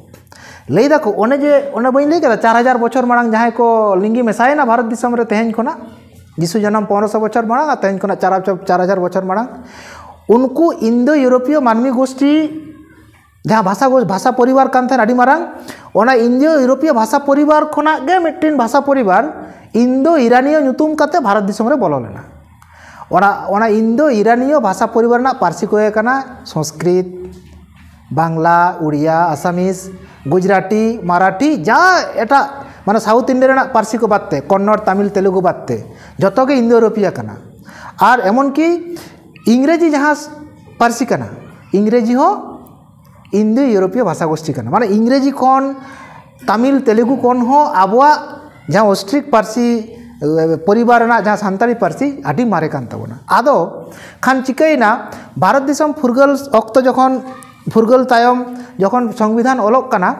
ᱞᱟᱹᱭ ᱫᱟᱠᱚ ᱚᱱᱮ ᱡᱮ, ᱚᱱᱮ ᱵᱟᱹᱧ ᱞᱟᱹᱭ ᱠᱮᱫᱟ, ᱪᱟᱨ ᱦᱟᱡᱟᱨ ᱵᱚᱪᱷᱚᱨ ᱢᱟᱲᱟᱝ ᱡᱟᱦᱟᱸᱭ ᱠᱚ ᱞᱤᱸᱜᱤ ᱢᱮᱥᱟᱭᱮᱱᱟ ᱵᱷᱟᱨᱚᱛ ᱫᱤᱥᱚᱢ ᱨᱮ ᱛᱮᱦᱮᱧ ᱠᱷᱚᱱᱟᱜ, ᱡᱤᱥᱩ ᱡᱟᱱᱟᱢ ᱯᱚᱱᱨᱚᱥᱚ ᱵᱚᱪᱷᱚᱨ ᱢᱟᱲᱟᱝ ᱟᱨ ᱛᱮᱦᱮᱧ ᱠᱷᱚᱱᱟᱜ ᱪᱟᱨ ᱦᱟᱡᱟᱨ, ᱪᱟᱨ ᱦᱟᱡᱟᱨ ᱵᱚᱪᱷᱚᱨ ᱢᱟᱲᱟᱝ, ᱩᱱᱠᱩ ᱤᱱᱫᱳ ᱤᱭᱩᱨᱳᱯᱤᱭᱚ ᱢᱟᱹᱱᱢᱤ ᱜᱳᱥᱴᱤ ᱡᱟᱦᱟᱸ ᱵᱷᱟᱥᱟ ᱜᱳ- ᱵᱷᱟᱥᱟ ᱯᱚᱨᱤᱵᱟᱨ ᱠᱟᱱ ᱛᱟᱦᱮᱸᱱ ᱟᱹᱰᱤ ᱢᱟᱨᱟᱝ, ᱚᱱᱟ ᱤᱱᱫᱳ ᱤᱭᱩᱨᱳᱯᱤᱭᱚ ᱵᱷᱟᱥᱟ ᱯᱚᱨᱤᱵᱟᱨ ᱠᱷᱚᱱᱟᱜ ᱜᱮ ᱢᱤᱫᱴᱮᱱ ᱵᱷᱟᱥᱟ ᱯᱚᱨᱤᱵᱟᱨ ᱤᱱᱫᱳ ᱤᱨᱟᱱᱤᱭᱚ ᱧᱩᱛᱩᱢ ᱠᱟᱛᱮ ᱵᱷᱟᱨᱚᱛ ᱫᱤᱥᱚᱢ ᱨᱮ ᱵᱚᱞᱚ ᱞᱮᱱᱟ᱾ ᱚᱱᱟ, ᱚᱱᱟ ᱤᱱᱫᱳ ᱤᱨᱟᱱᱤᱭᱚ ᱵᱷᱟᱥᱟ ᱯᱚᱨᱤᱵᱟᱨ ᱨᱮᱱᱟᱜ ᱯᱟᱹᱨᱥᱤ ᱠᱚᱜᱮ ᱠᱟᱱᱟ ᱥᱚᱝᱥᱠᱨᱤᱛ, ᱵᱟᱝᱞᱟ, ᱩᱲᱤᱭᱟ, ᱟᱥᱟᱢᱤᱡ, ᱜᱩᱡᱽᱨᱟᱴᱤ, ᱢᱟᱨᱟᱴᱷᱤ, ᱡᱟ ᱮᱴᱟᱜ ᱢᱟᱱᱮ ᱥᱟᱣᱩᱛᱷ ᱤᱱᱰᱤᱭᱟ ᱨᱮᱱᱟᱜ ᱯᱟᱹᱨᱥᱤ ᱠᱚ ᱵᱟᱫ ᱛᱮ, ᱠᱚᱱᱱᱚᱲ, ᱛᱟᱢᱤᱞ, ᱛᱮᱞᱮᱜᱩ ᱵᱟᱫ ᱛᱮ, ᱡᱚᱛᱚ ᱜᱮ ᱤᱱᱫᱳ ᱤᱭᱩᱨᱳᱯᱤᱭᱟ ᱠᱟᱱᱟ᱾ ᱟᱨ ᱮᱢᱚᱱ ᱠᱤ ᱤᱝᱨᱮᱡᱤ ᱡᱟᱦᱟᱸ ᱯᱟᱹᱨᱥᱤ ᱠᱟᱱᱟ, ᱤᱝᱨᱮᱡᱤ ᱦᱚᱸ ᱤᱱᱫᱳ ᱤᱭᱩᱨᱳᱯᱤᱭᱚ ᱵᱷᱟᱥᱟ ᱜᱳᱥᱴᱤ ᱠᱟᱱᱟ᱾ ᱢᱟᱱᱮ ᱤᱝᱨᱮᱡᱤ ᱠᱷᱚᱱ, ᱛᱟᱢᱤᱞ, ᱛᱮᱞᱮᱜᱩ ᱠᱷᱚᱱ ᱦᱚᱸ ᱟᱵᱚᱣᱟᱜ ᱡᱟᱦᱟᱸ ᱚᱥᱴᱨᱤᱠ ᱯᱟᱹᱨᱥᱤ, ᱮ, ᱯᱚᱨᱤᱵᱟᱨ ᱨᱮᱱᱟᱜ ᱡᱟᱦᱟᱸ ᱥᱟᱱᱛᱟᱲᱤ ᱯᱟᱹᱨᱥᱤ ᱟᱹᱰᱤ ᱢᱟᱨᱮ ᱠᱟᱱ ᱛᱟᱵᱚᱱᱟ᱾ ᱟᱫᱚ ᱠᱷᱟᱱ ᱪᱤᱠᱟᱹᱭᱮᱱᱟ, ᱵᱷᱟᱨᱚᱛ ᱫᱤᱥᱚᱢ ᱯᱷᱩᱨᱜᱟᱹᱞ ᱚᱠᱛᱚ ᱡᱚᱠᱷᱚᱱ, ᱯᱷᱩᱨᱜᱟᱹᱞ ᱛᱟᱭᱚᱢ ᱡᱚᱠᱷᱚᱱ ᱥᱚᱝᱵᱤᱫᱷᱟᱱ ᱚᱞᱚᱜ ᱠᱟᱱᱟ,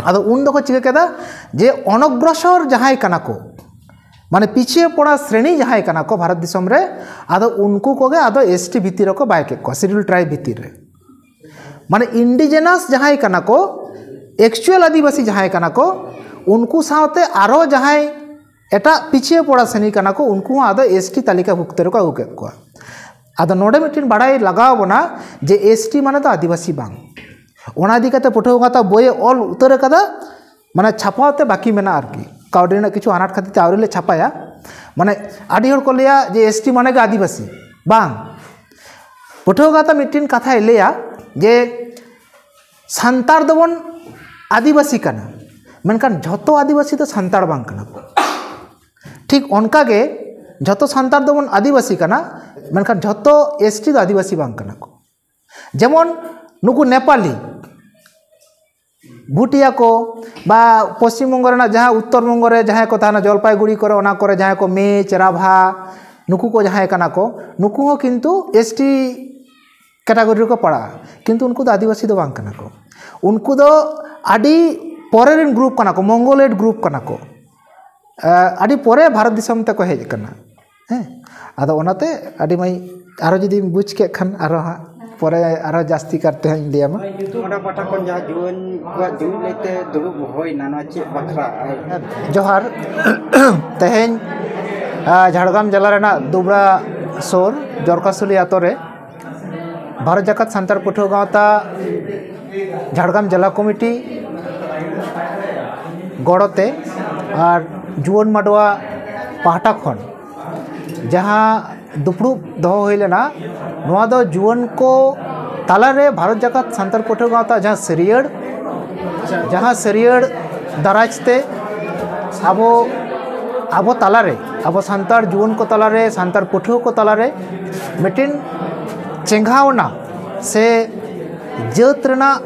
ᱟᱫᱚ ᱩᱱ ᱫᱚᱠᱚ ᱪᱤᱠᱟᱹ ᱠᱮᱫᱟ ᱡᱮ ᱚᱱᱚᱜᱨᱚᱥᱚᱨ ᱡᱟᱦᱟᱸᱭ ᱠᱟᱱᱟ ᱠᱚ, ᱢᱟᱱᱮ ᱯᱤᱪᱷᱤᱭᱟᱹ ᱯᱚᱲᱟ ᱥᱨᱮᱱᱤ ᱡᱟᱦᱟᱸᱭ ᱠᱟᱱᱟ ᱠᱚ ᱵᱷᱟᱨᱚᱛ ᱫᱤᱥᱚᱢ ᱨᱮ, ᱟᱫᱚ ᱩᱱᱠᱩ ᱠᱚᱜᱮ ᱟᱫᱚ ᱮᱥ ᱴᱤ ᱵᱷᱤᱛᱤᱨ ᱨᱮᱠᱚ ᱵᱟᱭ ᱠᱮᱫ ᱠᱚᱣᱟ, ᱥᱤᱰᱩᱞ ᱴᱨᱟᱭᱤᱵᱽ ᱵᱷᱤᱛᱤᱨ ᱨᱮ᱾ ᱢᱟᱱᱮ ᱤᱱᱰᱤᱡᱮᱱᱟᱥ ᱡᱟᱦᱟᱸᱭ ᱠᱟᱱᱟ ᱠᱚ, ᱮᱠᱪᱩᱭᱟᱞ ᱟᱹᱫᱤᱵᱟᱹᱥᱤ ᱡᱟᱦᱟᱸᱭ ᱠᱟᱱᱟ ᱠᱚ, ᱩᱱᱠᱩ ᱥᱟᱶᱛᱮ ᱟᱨᱚ ᱡᱟᱦᱟᱸᱭ ᱮᱴᱟᱜ ᱯᱤᱪᱷᱤᱭᱟᱹ ᱯᱚᱲᱟ ᱥᱨᱮᱱᱤ ᱠᱟᱱᱟ ᱠᱚ, ᱩᱱᱠᱩ ᱦᱚᱸ ᱟᱫᱚ ᱮᱥ ᱴᱤ ᱛᱟᱹᱞᱤᱠᱟ ᱵᱷᱩᱠᱛᱚ ᱨᱮᱠᱚ ᱟᱹᱜᱩ ᱠᱮᱫ ᱠᱚᱣᱟ᱾ ᱟᱫᱚ ᱱᱚᱰᱮ ᱢᱤᱫᱴᱮᱱ ᱵᱟᱲᱟᱭ ᱞᱟᱜᱟᱣ ᱵᱚᱱᱟ ᱡᱮ ᱮᱥ ᱴᱤ ᱢᱟᱱᱮ ᱫᱚ ᱟᱹᱫᱤᱵᱟᱹᱥᱤ ᱵᱟᱝ᱾ ᱚᱱᱟ ᱤᱫᱤ ᱠᱟᱛᱮ ᱯᱟᱹᱴᱷᱩᱣᱟᱹ ᱜᱟᱶᱛᱟ ᱵᱳᱭᱮ ᱚᱞ ᱩᱛᱟᱹᱨ ᱟᱠᱟᱫᱟ, ᱢᱟᱱᱮ ᱪᱷᱟᱯᱟᱣ ᱛᱮ ᱵᱟᱹᱠᱤ ᱢᱮᱱᱟᱜᱼᱟ ᱟᱨᱠᱤ, ᱠᱟᱹᱣᱰᱤ ᱨᱮᱱᱟᱜ ᱠᱤᱪᱷᱩ ᱟᱱᱟᱴ ᱠᱷᱟᱹᱛᱤᱨ ᱛᱮ ᱟᱹᱣᱨᱤ ᱞᱮ ᱪᱷᱟᱯᱟᱭᱟ᱾ ᱢᱟᱱᱮ ᱟᱹᱰᱤ ᱦᱚᱲ ᱠᱚ ᱞᱟᱹᱭᱟ ᱡᱮ ᱮᱥ ᱴᱤ ᱢᱟᱱᱮ ᱜᱮ ᱟᱹᱫᱤᱵᱟᱹᱥᱤ, ᱵᱟᱝ᱾ ᱯᱟᱹᱴᱷᱩᱣᱟᱹ ᱜᱟᱶᱛᱟ ᱢᱤᱫᱴᱮᱱ ᱠᱟᱛᱷᱟᱭ ᱞᱟᱹᱭᱟ ᱡᱮ ᱥᱟᱱᱛᱟᱲ ᱫᱚᱵᱚᱱ ᱟᱹᱫᱤᱵᱟᱹᱥᱤ ᱠᱟᱱᱟ, ᱢᱮᱱᱠᱷᱟᱱ ᱡᱷᱚᱛᱚ ᱟᱹᱫᱤᱵᱟᱹᱥᱤ ᱫᱚ ᱥᱟᱱᱛᱟᱲ ᱵᱟᱝ ᱠᱟᱱᱟ ᱠᱚ᱾ ᱴᱷᱤᱠ ᱚᱱᱠᱟ ᱜᱮ ᱡᱷᱚᱛᱚ ᱥᱟᱱᱛᱟᱲ ᱫᱚᱵᱚᱱ ᱟᱹᱫᱤᱵᱟᱹᱥᱤ ᱠᱟᱱᱟ, ᱢᱮᱱᱠᱷᱟᱱ ᱡᱷᱚᱛᱚ ᱮᱥ ᱴᱤ ᱫᱚ ᱟᱹᱫᱤᱵᱟᱹᱥᱤ ᱵᱟᱝ ᱠᱟᱱᱟ ᱠᱚ᱾ ᱡᱮᱢᱚᱱ ᱱᱩᱠᱩ ᱱᱮᱯᱟᱞᱤ, ᱵᱷᱩᱴᱤᱭᱟ ᱠᱚ, ᱵᱟ ᱯᱚᱥᱪᱤᱢ ᱵᱚᱝᱜᱚ ᱨᱮᱱᱟᱜ ᱡᱟᱦᱟᱸ ᱩᱛᱛᱚᱨ ᱵᱚᱝᱜᱚ ᱨᱮ ᱡᱟᱦᱟᱸᱭ ᱠᱚ ᱛᱟᱦᱮᱱᱟ, ᱡᱚᱞᱯᱟᱭᱜᱩᱲᱤ ᱠᱚᱨᱮ, ᱚᱱᱟ ᱠᱚᱨᱮ ᱡᱟᱦᱟᱸᱭ ᱠᱚ ᱢᱮᱪ, ᱨᱟᱵᱷᱟ, ᱱᱩᱠᱩ ᱠᱚ ᱡᱟᱦᱟᱸᱭ ᱠᱟᱱᱟ ᱠᱚ, ᱱᱩᱠᱩ ᱦᱚᱸ ᱠᱤᱱᱛᱩ ᱮᱥ ᱴᱤ ᱠᱮᱴᱟᱜᱚᱨᱤ ᱨᱮᱠᱚ ᱯᱟᱲᱟᱜᱼᱟ, ᱠᱤᱱᱛᱩ ᱩᱱᱠᱩ ᱫᱚ ᱟᱹᱫᱤᱵᱟᱹᱥᱤ ᱫᱚ ᱵᱟᱝ ᱠᱟᱱᱟ ᱠᱚ᱾ ᱩᱱᱠᱩ ᱫᱚ ᱟᱹᱰᱤ ᱯᱚᱨᱮ ᱨᱮᱱ ᱜᱨᱩᱯ ᱠᱟᱱᱟ ᱠᱚ, ᱢᱚᱝᱜᱳᱞᱚᱭᱮᱰ ᱜᱨᱩᱯ ᱠᱟᱱᱟ ᱠᱚ᱾ ᱟᱹᱰᱤ ᱯᱚᱨᱮ ᱵᱷᱟᱨᱚᱛ ᱫᱤᱥᱚᱢ ᱛᱮᱠᱚ ᱦᱮᱡ ᱟᱠᱟᱱᱟ᱾ ᱦᱮᱸ, ᱟᱫᱚ ᱚᱱᱟᱛᱮ ᱟᱹᱰᱤ ᱢᱟᱹᱭ, ᱟᱨᱚ ᱡᱩᱫᱤᱢ ᱵᱩᱡᱽ ᱠᱮᱫ ᱠᱷᱟᱱ ᱟᱨᱚ ᱦᱟᱸᱜ ᱯᱚᱨᱮ ᱟᱨᱚ ᱡᱟᱹᱥᱛᱤ ᱠᱟᱨᱛᱮ ᱦᱟᱸᱜ ᱤᱧ ᱞᱟᱹᱭᱟᱢᱟ᱾ ᱚᱱᱟ ᱯᱟᱦᱴᱟ ᱠᱷᱚᱱ ᱡᱟᱦᱟᱸ ᱡᱩᱣᱟᱹᱱ ᱠᱚᱣᱟᱜ ᱡᱩᱢᱤᱫ ᱞᱟᱹᱭᱛᱮ ᱫᱩᱲᱩᱵ ᱦᱩᱭᱱᱟ, ᱱᱚᱣᱟ ᱪᱮᱫ ᱵᱟᱠᱷᱨᱟ? ᱡᱚᱦᱟᱨ᱾ ᱛᱮᱦᱮᱧ, ᱟ, ᱡᱷᱟᱲᱜᱨᱟᱢ ᱡᱮᱞᱟ ᱨᱮᱱᱟᱜ ᱫᱩᱵᱽᱲᱟ ᱥᱩᱨ ᱡᱚᱨᱠᱟᱥᱩᱞᱤ ᱟᱛᱳ ᱨᱮ ᱵᱷᱟᱨᱚᱛ ᱡᱟᱠᱟᱛ ᱥᱟᱱᱛᱟᱲ ᱯᱟᱹᱴᱷᱩᱣᱟᱹ ᱜᱟᱶᱛᱟ ᱡᱷᱟᱲᱜᱨᱟᱢ ᱡᱮᱞᱟ ᱠᱚᱢᱤᱴᱤ ᱜᱚᱲᱚᱛᱮ ᱟᱨ ᱡᱩᱣᱟᱹᱱ ᱢᱟᱰᱣᱟ ᱯᱟᱦᱴᱟ ᱠᱷᱚᱱ ᱡᱟᱦᱟᱸ ᱫᱩᱯᱲᱩᱵ ᱫᱚᱦᱚ ᱦᱩᱭ ᱞᱮᱱᱟ, ᱱᱚᱣᱟ ᱫᱚ ᱡᱩᱣᱟᱹᱱ ᱠᱚ ᱛᱟᱞᱟᱨᱮ ᱵᱷᱟᱨᱚᱛ ᱡᱟᱠᱟᱛ ᱥᱟᱱᱛᱟᱲ ᱯᱟᱹᱴᱷᱩᱣᱟᱹ ᱜᱟᱶᱛᱟ ᱡᱟᱦᱟᱸ ᱥᱟᱹᱨᱭᱟᱹᱲ, ᱡᱟᱦᱟᱸ ᱥᱟᱹᱨᱭᱟᱹᱲ ᱫᱟᱨᱟᱭ ᱛᱮ ᱟᱵᱚ, ᱟᱵᱚ ᱛᱟᱞᱟᱨᱮ, ᱟᱵᱚ ᱥᱟᱱᱛᱟᱲ ᱡᱩᱣᱟᱹᱱ ᱠᱚ ᱛᱟᱞᱟᱨᱮ, ᱥᱟᱱᱛᱟᱲ ᱯᱟᱹᱴᱷᱩᱣᱟᱹ ᱠᱚ ᱛᱟᱞᱟᱨᱮ ᱢᱤᱫᱴᱮᱱ ᱪᱮᱸᱜᱷᱟᱣᱱᱟ ᱥᱮ ᱡᱟᱹᱛ ᱨᱮᱱᱟᱜ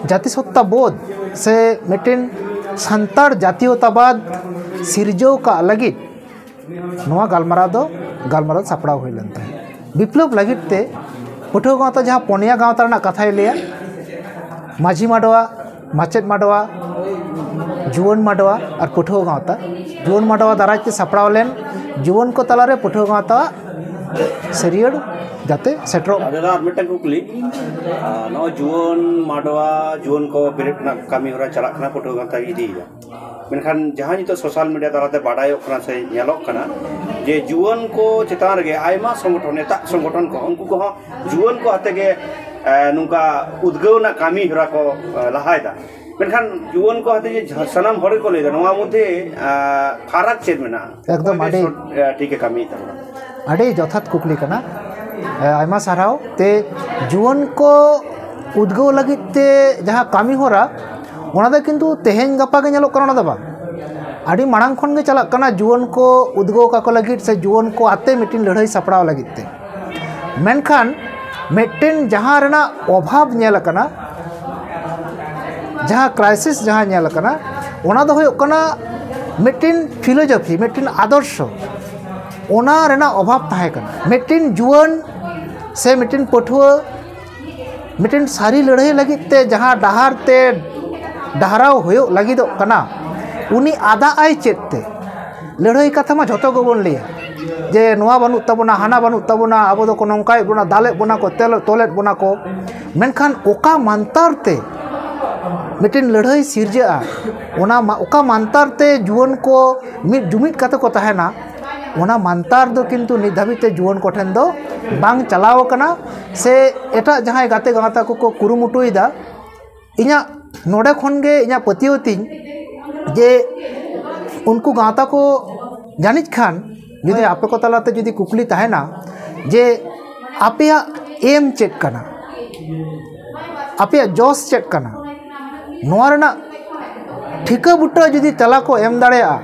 ᱡᱟᱹᱛᱤᱥᱚᱛᱛᱟ ᱵᱳᱫᱷ ᱥᱮ ᱢᱤᱫᱴᱮᱱ ᱥᱟᱱᱛᱟᱲ ᱡᱟᱛᱤᱭᱚᱛᱟᱵᱟᱫᱽ ᱥᱤᱨᱡᱟᱹᱣ ᱠᱟᱜ ᱞᱟᱹᱜᱤᱫ ᱱᱚᱣᱟ ᱜᱟᱞᱢᱟᱨᱟᱣ ᱫᱚ, ᱜᱟᱞᱢᱟᱨᱟᱣ ᱥᱟᱯᱲᱟᱣ ᱦᱩᱭ ᱞᱮᱱ ᱛᱟᱦᱮᱸᱫ᱾ ᱵᱤᱯᱞᱚᱵ ᱞᱟᱹᱜᱤᱫ ᱛᱮ ᱯᱟᱹᱴᱷᱩᱣᱟᱹ ᱜᱟᱶᱛᱟ ᱡᱟᱦᱟᱸ ᱯᱚᱱᱭᱟ ᱜᱟᱶᱛᱟ ᱨᱮᱱᱟᱜ ᱠᱟᱛᱷᱟᱭ ᱞᱟᱹᱭᱟ, ᱢᱟᱹᱡᱷᱤ ᱢᱟᱰᱣᱟ, ᱢᱟᱪᱮᱫ ᱢᱟᱰᱣᱟ, ᱡᱩᱣᱟᱹᱱ ᱢᱟᱰᱣᱟ ᱟᱨ ᱯᱟᱹᱴᱷᱩᱣᱟᱹ ᱜᱟᱶᱛᱟ᱾ ᱡᱩᱣᱟᱹᱱ ᱢᱟᱰᱣᱟ ᱫᱟᱨᱟᱭ ᱛᱮ ᱥᱟᱯᱲᱟᱣ ᱞᱮᱱ ᱡᱩᱣᱟᱹᱱ ᱠᱚ ᱛᱟᱞᱟᱨᱮ ᱯᱟᱹᱴᱷᱩᱣᱟᱹ ᱜᱟᱶᱛᱟ ᱥᱟᱹᱨᱭᱟᱹᱲ ᱡᱟᱛᱮ ᱥᱮᱴᱮᱨᱚᱜ᱾ ᱟᱨ ᱫᱟᱫᱟ, ᱟᱨ ᱢᱤᱫᱴᱟᱝ ᱠᱩᱠᱞᱤ, ᱟᱨ ᱱᱚᱜᱼᱚᱭ ᱡᱩᱣᱟᱹᱱ ᱢᱟᱰᱣᱟ, ᱡᱩᱣᱟᱹᱱ ᱠᱚ ᱵᱮᱨᱮᱫ ᱨᱮᱱᱟᱜ ᱠᱟᱹᱢᱤ ᱦᱚᱨᱟ ᱪᱟᱞᱟᱜ ᱠᱟᱱᱟ ᱯᱟᱹᱴᱷᱩᱣᱟᱹ ᱜᱟᱶᱛᱟ ᱤᱫᱤᱭᱮᱫᱟ, ᱢᱮᱱᱠᱷᱟᱱ ᱡᱟᱦᱟᱸ ᱱᱤᱛᱚᱜ ᱥᱳᱥᱟᱞ ᱢᱤᱰᱤᱭᱟ ᱛᱟᱞᱟᱛᱮ ᱵᱟᱰᱟᱭᱚᱜ ᱠᱟᱱᱟ ᱥᱮ ᱧᱮᱞᱚᱜ ᱠᱟᱱᱟ ᱡᱮ ᱡᱩᱣᱟᱹᱱ ᱠᱚ ᱪᱮᱛᱟᱱ ᱨᱮᱜᱮ ᱟᱭᱢᱟ ᱥᱚᱝᱜᱚᱴᱷᱚᱱ, ᱮᱴᱟᱜ ᱥᱚᱝᱜᱚᱴᱷᱚᱱ ᱠᱚ, ᱩᱱᱠᱩ ᱠᱚᱦᱚᱸ ᱡᱩᱣᱟᱹᱱ ᱠᱚ ᱟᱛᱮ ᱜᱮ, ᱮ, ᱱᱚᱝᱠᱟ ᱩᱫᱽᱜᱟᱹᱣ ᱨᱮᱱᱟᱜ ᱠᱟᱹᱢᱤ ᱦᱚᱨᱟ ᱠᱚ, ᱮ, ᱞᱟᱦᱟᱭᱮᱫᱟ᱾ ᱢᱮᱱᱠᱷᱟᱱ ᱡᱩᱣᱟᱹᱱ ᱠᱚ ᱟᱛᱮ ᱡᱮ ᱡᱷᱟ-, ᱥᱟᱱᱟᱢ ᱦᱚᱲ ᱜᱮᱠᱚ ᱞᱟᱹᱭᱫᱟ, ᱱᱚᱣᱟ ᱢᱚᱫᱽᱫᱷᱮ, ᱮ, ᱯᱷᱟᱨᱟᱠ ᱪᱮᱫ ᱢᱮᱱᱟᱜᱼᱟ? ᱮᱠᱫᱚᱢ ᱚᱠᱚᱭ ᱟᱹᱰᱤ ᱥᱚᱴ-, ᱮ, ᱴᱷᱤᱠᱮ ᱠᱟᱹᱢᱤᱭᱮᱫ ᱛᱟᱵᱚᱱᱟ? ᱟᱹᱰᱤ ᱡᱚᱛᱷᱟᱛ ᱠᱩᱠᱞᱤ ᱠᱟᱱᱟ᱾ ᱮ, ᱟᱭᱢᱟ ᱥᱟᱨᱦᱟᱣ᱾ ᱛᱮ ᱡᱩᱣᱟᱹᱱ ᱠᱚ ᱩᱫᱽᱜᱟᱹᱣ ᱞᱟᱹᱜᱤᱫ ᱛᱮ ᱡᱟᱦᱟᱸ ᱠᱟᱹᱢᱤ ᱦᱚᱨᱟ, ᱚᱱᱟ ᱫᱚ ᱠᱤᱱᱛᱩ ᱛᱮᱦᱮᱧ ᱜᱟᱯᱟ ᱜᱮ ᱧᱮᱞᱚᱜ ᱠᱟᱱᱟ, ᱚᱱᱟ ᱫᱚ ᱵᱟᱝ᱾ ᱟᱹᱰᱤ ᱢᱟᱲᱟᱝ ᱠᱷᱚᱱ ᱜᱮ ᱪᱟᱞᱟᱜ ᱠᱟᱱᱟ ᱡᱩᱣᱟᱹᱱ ᱠᱚ ᱩᱫᱽᱜᱟᱹᱣ ᱠᱟᱠᱚ ᱞᱟᱹᱜᱤᱫ ᱥᱮ ᱡᱩᱣᱟᱹᱱ ᱠᱚ ᱟᱛᱮ ᱢᱤᱫᱴᱤᱱ ᱞᱟᱹᱲᱦᱟᱹᱭ ᱥᱟᱯᱲᱟᱣ ᱞᱟᱹᱜᱤᱫ ᱛᱮ᱾ ᱢᱮᱱᱠᱷᱟᱱ ᱢᱤᱫᱴᱤᱱ ᱡᱟᱦᱟᱸ ᱨᱮᱱᱟᱜ ᱚᱵᱷᱟᱵᱽ ᱧᱮᱞ ᱟᱠᱟᱱᱟ, ᱡᱟᱦᱟᱸ ᱠᱨᱟᱭᱥᱤᱥ ᱡᱟᱦᱟᱸ ᱧᱮᱞ ᱟᱠᱟᱱᱟ, ᱚᱱᱟ ᱫᱚ ᱦᱩᱭᱩᱜ ᱠᱟᱱᱟ ᱢᱤᱫᱴᱤᱱ ᱯᱷᱤᱞᱳᱡᱚᱯᱷᱤ, ᱢᱤᱫᱴᱤᱱ ᱟᱫᱚᱨᱥᱚ, ᱚᱱᱟ ᱨᱮᱱᱟᱜ ᱚᱵᱷᱟᱵᱽ ᱛᱟᱦᱮᱸ ᱠᱟᱱᱟ᱾ ᱢᱤᱫᱴᱤᱱ ᱡᱩᱣᱟᱹᱱ ᱥᱮ ᱢᱤᱫᱴᱤᱱ ᱯᱟᱹᱴᱷᱩᱣᱟᱹ ᱢᱤᱫᱴᱤᱱ ᱥᱟᱹᱨᱤ ᱞᱟᱹᱲᱦᱟᱹᱭ ᱞᱟᱹᱜᱤᱫ ᱛᱮ ᱡᱟᱦᱟᱸ ᱰᱟᱦᱟᱨ ᱛᱮ ᱰᱟᱦᱨᱟᱣ ᱦᱩᱭᱩᱜ ᱞᱟᱹᱜᱤᱫᱚᱜ ᱠᱟᱱᱟ, ᱩᱱᱤ ᱟᱫᱟᱜ ᱟᱭ ᱪᱮᱫ ᱛᱮ? ᱞᱟᱹᱲᱦᱟᱹᱭ ᱠᱟᱛᱷᱟ ᱢᱟ ᱡᱷᱚᱛᱚ ᱜᱮᱵᱚᱱ ᱞᱟᱹᱭᱟ ᱡᱮ ᱱᱚᱣᱟ ᱵᱟᱹᱱᱩᱜ ᱛᱟᱵᱚᱱᱟ, ᱦᱟᱱᱟ ᱵᱟᱹᱱᱩᱜ ᱛᱟᱵᱚᱱᱟ, ᱟᱵᱚ ᱫᱚᱠᱚ ᱱᱚᱝᱠᱟᱭᱮᱫ ᱵᱚᱱᱟ, ᱫᱟᱞᱮᱫ ᱵᱚᱱᱟ ᱠᱚ, ᱛᱮᱞ-, ᱛᱚᱞᱮᱫ ᱵᱚᱱᱟ ᱠᱚ, ᱢᱮᱱᱠᱷᱟᱱ ᱚᱠᱟ ᱢᱟᱱᱛᱟᱨ ᱛᱮ ᱢᱤᱫᱴᱤᱱ ᱞᱟᱹᱲᱦᱟᱹᱭ ᱥᱤᱨᱡᱟᱹᱜᱼᱟ, ᱚᱱᱟ ᱢᱟ-, ᱚᱠᱟ ᱢᱟᱱᱛᱟᱨ ᱛᱮ ᱡᱩᱣᱟᱹᱱ ᱠᱚ ᱢᱤᱫ ᱡᱩᱢᱤᱫ ᱠᱟᱛᱮ ᱠᱚ ᱛᱟᱦᱮᱱᱟ, ᱚᱱᱟ ᱢᱟᱱᱛᱟᱨ ᱫᱚ ᱠᱤᱱᱛᱩ ᱱᱤᱛ ᱫᱷᱟᱹᱵᱤᱡ ᱛᱮ ᱡᱩᱣᱟᱹᱱ ᱠᱚᱴᱷᱮᱱ ᱫᱚ ᱵᱟᱝ ᱪᱟᱞᱟᱣ ᱟᱠᱟᱱᱟ᱾ ᱥᱮ ᱮᱴᱟᱜ ᱡᱟᱦᱟᱸᱭ ᱜᱟᱛᱮ ᱜᱟᱶᱛᱟ ᱠᱚᱠᱚ ᱠᱩᱨᱩᱢᱩᱴᱩᱭᱮᱫᱟ, ᱤᱧᱟᱹᱜ ᱱᱚᱰᱮ ᱠᱷᱚᱱ ᱜᱮ ᱤᱧᱟᱹᱜ ᱯᱟᱹᱛᱭᱟᱹᱣ ᱛᱤᱧ ᱡᱮ ᱩᱱᱠᱩ ᱜᱟᱶᱛᱟ ᱠᱚ ᱡᱟᱹᱱᱤᱡ ᱠᱷᱟᱱ ᱡᱩᱫᱤ ᱟᱯᱮ ᱠᱚ ᱛᱟᱞᱟᱛᱮ ᱡᱩᱫᱤ ᱠᱩᱠᱞᱤ ᱛᱟᱦᱮᱱᱟ ᱡᱮ ᱟᱯᱮᱭᱟᱜ ᱮᱢ ᱪᱮᱫ ᱠᱟᱱᱟ, ᱟᱯᱮᱭᱟᱜ ᱡᱚᱥ ᱪᱮᱫ ᱠᱟᱱᱟ, ᱱᱚᱣᱟ ᱨᱮᱱᱟᱜ ᱴᱷᱤᱠᱟᱹ ᱵᱩᱴᱟᱹ ᱡᱩᱫᱤ ᱛᱮᱞᱟ ᱠᱚ ᱮᱢ ᱫᱟᱲᱮᱭᱟᱜᱼᱟ,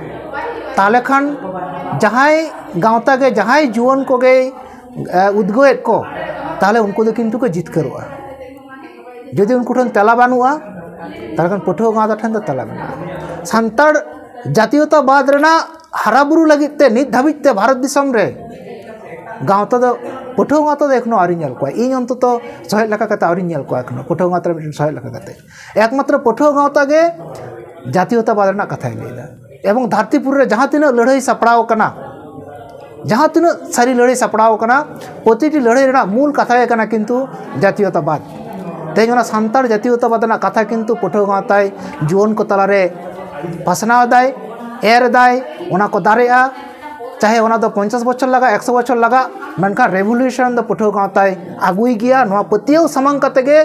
ᱛᱟᱦᱚᱞᱮ ᱠᱷᱟᱱ ᱡᱟᱦᱟᱸᱭ ᱜᱟᱶᱛᱟ ᱜᱮ, ᱡᱟᱦᱟᱸᱭ ᱡᱩᱣᱟᱹᱱ ᱠᱚᱜᱮᱭ, ᱮ, ᱩᱫᱽᱜᱟᱹᱣᱮᱫ ᱠᱚ, ᱛᱟᱦᱚᱞᱮ ᱩᱱᱠᱩ ᱫᱚ ᱠᱤᱱᱛᱩ ᱠᱚ ᱡᱤᱛᱠᱟᱹᱨᱚᱜᱼᱟ᱾ ᱡᱩᱫᱤ ᱩᱱᱠᱩ ᱴᱷᱮᱱ ᱛᱮᱞᱟ ᱵᱟᱹᱱᱩᱜᱼᱟ, ᱛᱟᱦᱚᱞᱮ ᱠᱷᱟᱱ ᱯᱟᱹᱴᱷᱩᱣᱟᱹ ᱜᱟᱶᱛᱟ ᱴᱷᱮᱱ ᱫᱚ ᱛᱮᱞᱟ ᱢᱮᱱᱟᱜᱼᱟ᱾ ᱥᱟᱱᱛᱟᱲ ᱡᱟᱛᱤᱭᱚᱛᱟᱵᱟᱫᱽ ᱨᱮᱱᱟᱜ ᱦᱟᱨᱟ ᱵᱩᱨᱩ ᱞᱟᱹᱜᱤᱫ ᱛᱮ ᱱᱤᱛ ᱫᱷᱟᱹᱵᱤᱡ ᱛᱮ ᱵᱷᱟᱨᱚᱛ ᱫᱤᱥᱚᱢ ᱨᱮ ᱜᱟᱶᱛᱟ ᱫᱚ, ᱯᱟᱹᱴᱷᱩᱣᱟᱹ ᱜᱟᱶᱛᱟ ᱫᱚ ᱮᱠᱷᱚᱱᱳ ᱟᱹᱣᱨᱤᱧ ᱧᱮᱞ ᱠᱚᱣᱟ᱾ ᱤᱧ ᱚᱱᱛᱚᱛᱚ ᱥᱚᱦᱮᱫ ᱞᱮᱠᱟ ᱠᱟᱛᱮ ᱟᱹᱣᱨᱤᱧ ᱧᱮᱞ ᱠᱚᱣᱟ ᱮᱠᱷᱚᱱᱳ, ᱯᱟᱹᱴᱷᱩᱣᱟᱹ ᱜᱟᱶᱛᱟ ᱨᱮ ᱢᱤᱫᱴᱮᱱ ᱥᱚᱦᱮᱫ ᱞᱮᱠᱟ ᱠᱟᱛᱮ᱾ ᱮᱠᱢᱟᱛᱨᱚ ᱯᱟᱹᱴᱷᱩᱣᱟᱹ ᱜᱟᱶᱛᱟ ᱜᱮ ᱡᱟᱛᱤᱭᱚᱛᱟᱵᱟᱫᱽ ᱨᱮᱱᱟᱜ ᱠᱟᱛᱷᱟᱭ ᱞᱟᱹᱭᱫᱟ᱾ ᱮᱵᱚᱝ ᱫᱷᱟᱹᱨᱛᱤᱯᱩᱨᱤ ᱨᱮ ᱡᱟᱦᱟᱸ ᱛᱤᱱᱟᱹᱜ ᱞᱟᱹᱲᱦᱟᱹᱭ ᱥᱟᱯᱲᱟᱣ ᱠᱟᱱᱟ, ᱡᱟᱦᱟᱸ ᱛᱤᱱᱟᱹᱜ ᱥᱟᱹᱨᱤ ᱞᱟᱹᱲᱦᱟᱹᱭ ᱥᱟᱯᱲᱟᱣ ᱠᱟᱱᱟ, ᱯᱨᱚᱛᱤᱴᱤ ᱞᱟᱹᱲᱦᱟᱹᱭ ᱨᱮᱱᱟᱜ ᱢᱩᱞ ᱠᱟᱛᱷᱟ ᱜᱮ ᱠᱟᱱᱟ ᱠᱤᱱᱛᱩ ᱡᱟᱛᱤᱭᱚᱛᱟᱵᱟᱫᱽ᱾ ᱛᱮᱦᱮᱧ ᱚᱱᱟ ᱥᱟᱱᱛᱟᱲ ᱡᱟᱛᱤᱭᱚᱛᱟᱵᱟᱫᱽ ᱨᱮᱱᱟᱜ ᱠᱟᱛᱷᱟ ᱠᱤᱱᱛᱩ ᱯᱟᱹᱴᱷᱩᱣᱟᱹ ᱜᱟᱶᱛᱟᱭ ᱡᱩᱣᱟᱹᱱ ᱠᱚ ᱛᱟᱞᱟᱨᱮ ᱯᱟᱥᱱᱟᱣ ᱮᱫᱟᱭ, ᱮᱨ ᱮᱫᱟᱭ, ᱚᱱᱟ ᱠᱚ ᱫᱟᱨᱮᱜᱼᱟ᱾ ᱪᱟᱦᱮ ᱚᱱᱟ ᱫᱚ ᱯᱚᱧᱪᱟᱥ ᱵᱚᱪᱷᱚᱨ ᱞᱟᱜᱟᱜ, ᱮᱠᱥᱚ ᱵᱚᱪᱷᱚᱨ ᱞᱟᱜᱟᱜ, ᱢᱮᱱᱠᱷᱟᱱ ᱨᱮᱵᱷᱚᱞᱩᱭᱩᱥᱚᱱ ᱫᱚ ᱯᱟᱹᱴᱷᱩᱣᱟᱹ ᱜᱟᱶᱛᱟᱭ ᱟᱹᱜᱩᱭ ᱜᱮᱭᱟ᱾ ᱱᱚᱣᱟ ᱯᱟᱹᱛᱭᱟᱹᱣ ᱥᱟᱢᱟᱝ ᱠᱟᱛᱮ ᱜᱮ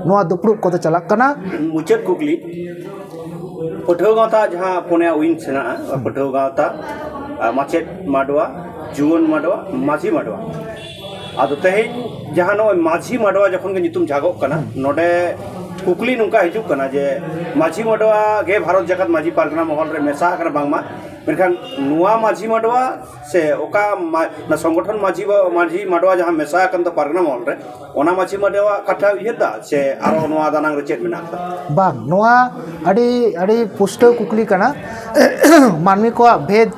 ᱱᱚᱣᱟ ᱫᱩᱯᱲᱩᱵ ᱠᱚᱫᱚ ᱪᱟᱞᱟᱜ ᱠᱟᱱᱟ᱾ ᱢᱩᱪᱟᱹᱫ ᱠᱩᱠᱞᱤ, ᱯᱟᱹᱴᱷᱩᱣᱟᱹ ᱜᱟᱶᱛᱟ ᱡᱟᱦᱟᱸ ᱯᱩᱱᱭᱟ ᱣᱤᱝᱥ ᱦᱮᱱᱟᱜᱼᱟ, ᱯᱟᱹᱴᱷᱩᱣᱟᱹ ᱜᱟᱶᱛᱟ, ᱟᱨ ᱢᱟᱪᱮᱫ ᱢᱟᱰᱣᱟ, ᱡᱩᱣᱟᱹᱱ ᱢᱟᱰᱣᱟ, ᱢᱟᱹᱡᱷᱤ ᱢᱟᱰᱣᱟ᱾ ᱟᱫᱚ ᱛᱮᱦᱮᱧ ᱡᱟᱦᱟᱸ ᱱᱚᱜᱼᱚᱭ ᱢᱟᱹᱡᱷᱤ ᱢᱟᱰᱣᱟ ᱡᱚᱠᱷᱚᱱ ᱜᱮ ᱧᱩᱛᱩᱢ ᱡᱷᱟᱜᱚᱜ ᱠᱟᱱᱟ, ᱱᱚᱰᱮ ᱠᱩᱠᱞᱤ ᱱᱚᱝᱠᱟ ᱦᱤᱡᱩᱜ ᱠᱟᱱᱟ ᱡᱮ ᱢᱟᱹᱡᱷᱤ ᱢᱟᱰᱣᱟ ᱜᱮ ᱵᱷᱟᱨᱚᱛ ᱡᱟᱠᱟᱛ ᱢᱟᱹᱡᱷᱤ ᱯᱟᱨᱜᱟᱱᱟ ᱢᱚᱦᱚᱞ ᱨᱮ ᱢᱮᱥᱟ ᱟᱠᱟᱱᱟ ᱵᱟᱝᱢᱟ, ᱢᱮᱱᱠᱷᱟᱱ ᱱᱚᱣᱟ ᱢᱟᱹᱡᱷᱤ ᱢᱟᱰᱣᱟ ᱥᱮ ᱚᱠᱟ ᱢᱟ-, ᱚᱱᱟ ᱥᱚᱝᱜᱚᱴᱷᱚᱱ ᱢᱟᱹᱡᱷᱤ ᱵᱟ-, ᱢᱟᱹᱡᱷᱤ ᱢᱟᱰᱣᱟ ᱡᱟᱦᱟᱸ ᱢᱮᱥᱟ ᱟᱠᱟᱱ ᱫᱚ ᱯᱟᱨᱜᱟᱱᱟ ᱢᱚᱦᱚᱞ ᱨᱮ, ᱚᱱᱟ ᱢᱟᱹᱡᱷᱤ ᱢᱟᱰᱣᱟ ᱠᱟᱛᱷᱟ ᱩᱭᱦᱟᱹᱨ ᱫᱟ ᱥᱮ ᱟᱨᱚ ᱱᱚᱣᱟ ᱫᱟᱱᱟᱝ ᱨᱮ ᱪᱮᱫ ᱢᱮᱱᱟᱜ ᱟᱠᱟᱫᱟ? ᱵᱟᱝ, ᱱᱚᱣᱟ ᱟᱹᱰᱤ, ᱟᱹᱰᱤ ᱯᱩᱥᱴᱟᱹᱣ ᱠᱩᱠᱞᱤ ᱠᱟᱱᱟ᱾ ᱢᱟᱹᱱᱢᱤ ᱠᱚᱣᱟᱜ ᱵᱷᱮᱫ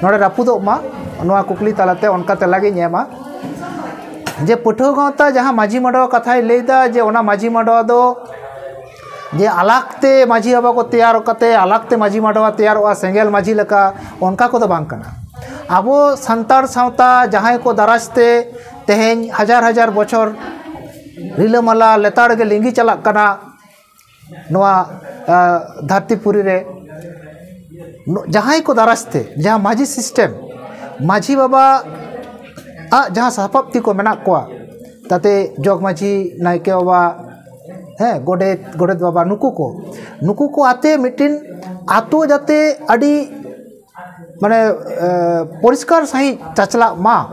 ᱱᱚᱰᱮ ᱨᱟᱹᱯᱩᱫᱚᱜ ᱢᱟ, ᱱᱚᱣᱟ ᱠᱩᱠᱞᱤ ᱛᱟᱞᱟᱛᱮ ᱚᱱᱠᱟ ᱛᱮᱞᱟ ᱜᱤᱧ ᱮᱢᱟ᱾ ᱡᱮ ᱯᱟᱹᱴᱷᱩᱣᱟᱹ ᱜᱟᱶᱛᱟ ᱡᱟᱦᱟᱸ ᱢᱟᱹᱡᱷᱤ ᱢᱟᱰᱣᱟ ᱠᱟᱛᱷᱟᱭ ᱞᱟᱹᱭᱫᱟ, ᱡᱮ ᱚᱱᱟ ᱢᱟᱹᱡᱷᱤ ᱢᱟᱰᱣᱟ ᱫᱚ ᱡᱮ ᱟᱞᱟᱜᱽ ᱛᱮ ᱢᱟᱹᱡᱷᱤ ᱵᱟᱵᱟ ᱠᱚ ᱛᱮᱭᱟᱨ ᱠᱟᱛᱮ ᱟᱞᱟᱜᱽ ᱛᱮ ᱢᱟᱹᱡᱷᱤ ᱢᱟᱰᱣᱟ ᱛᱮᱭᱟᱨᱚᱜᱼᱟ ᱥᱮᱸᱜᱮᱞ ᱢᱟᱹᱡᱷᱤ ᱞᱮᱠᱟ, ᱚᱱᱠᱟ ᱠᱚᱫᱚ ᱵᱟᱝ ᱠᱟᱱᱟ᱾ ᱟᱵᱚ ᱥᱟᱱᱛᱟᱲ ᱥᱟᱶᱛᱟ ᱡᱟᱦᱟᱸᱭ ᱠᱚ ᱫᱟᱨᱟᱡᱽ ᱛᱮ ᱛᱮᱦᱮᱧ ᱦᱟᱡᱟᱨ ᱦᱟᱡᱟᱨ ᱵᱚᱪᱷᱚᱨ ᱨᱤᱞᱟᱹᱢᱟᱞᱟ ᱞᱮᱛᱟᱲ ᱜᱮ ᱞᱤᱸᱜᱤ ᱪᱟᱞᱟᱜ ᱠᱟᱱᱟ ᱱᱚᱣᱟ, ᱟ, ᱫᱷᱟᱹᱨᱛᱤ ᱯᱩᱨᱤ ᱨᱮ, ᱱᱚ-, ᱡᱟᱦᱟᱸᱭ ᱠᱚ ᱫᱟᱨᱟᱡᱽ ᱛᱮ ᱡᱟᱦᱟᱸ ᱢᱟᱹᱡᱷᱤ ᱥᱤᱥᱴᱮᱢ, ᱢᱟᱹᱡᱷᱤ ᱵᱟᱵᱟ ᱟᱜ ᱡᱟᱦᱟᱸ ᱥᱟᱯᱟᱵ ᱛᱤ ᱠᱚ ᱢᱮᱱᱟᱜ ᱠᱚᱣᱟ, ᱛᱟᱛᱮ ᱡᱚᱜᱽ ᱢᱟᱹᱡᱷᱤ, ᱱᱟᱭᱠᱮ ᱵᱟᱵᱟ, ᱦᱮᱸ, ᱜᱚᱰᱮᱛ, ᱜᱚᱰᱮᱛ ᱵᱟᱵᱟ, ᱱᱩᱠᱩ ᱠᱚ, ᱱᱩᱠᱩ ᱠᱚ ᱟᱛᱮ ᱢᱤᱫᱴᱤᱱ ᱟᱛᱳ ᱡᱟᱛᱮ ᱟᱹᱰᱤ, ᱢᱟᱱᱮ, ᱮ, ᱯᱚᱨᱤᱥᱠᱟᱨ ᱥᱟᱺᱦᱤᱡ ᱪᱟᱪᱞᱟᱜ ᱢᱟ,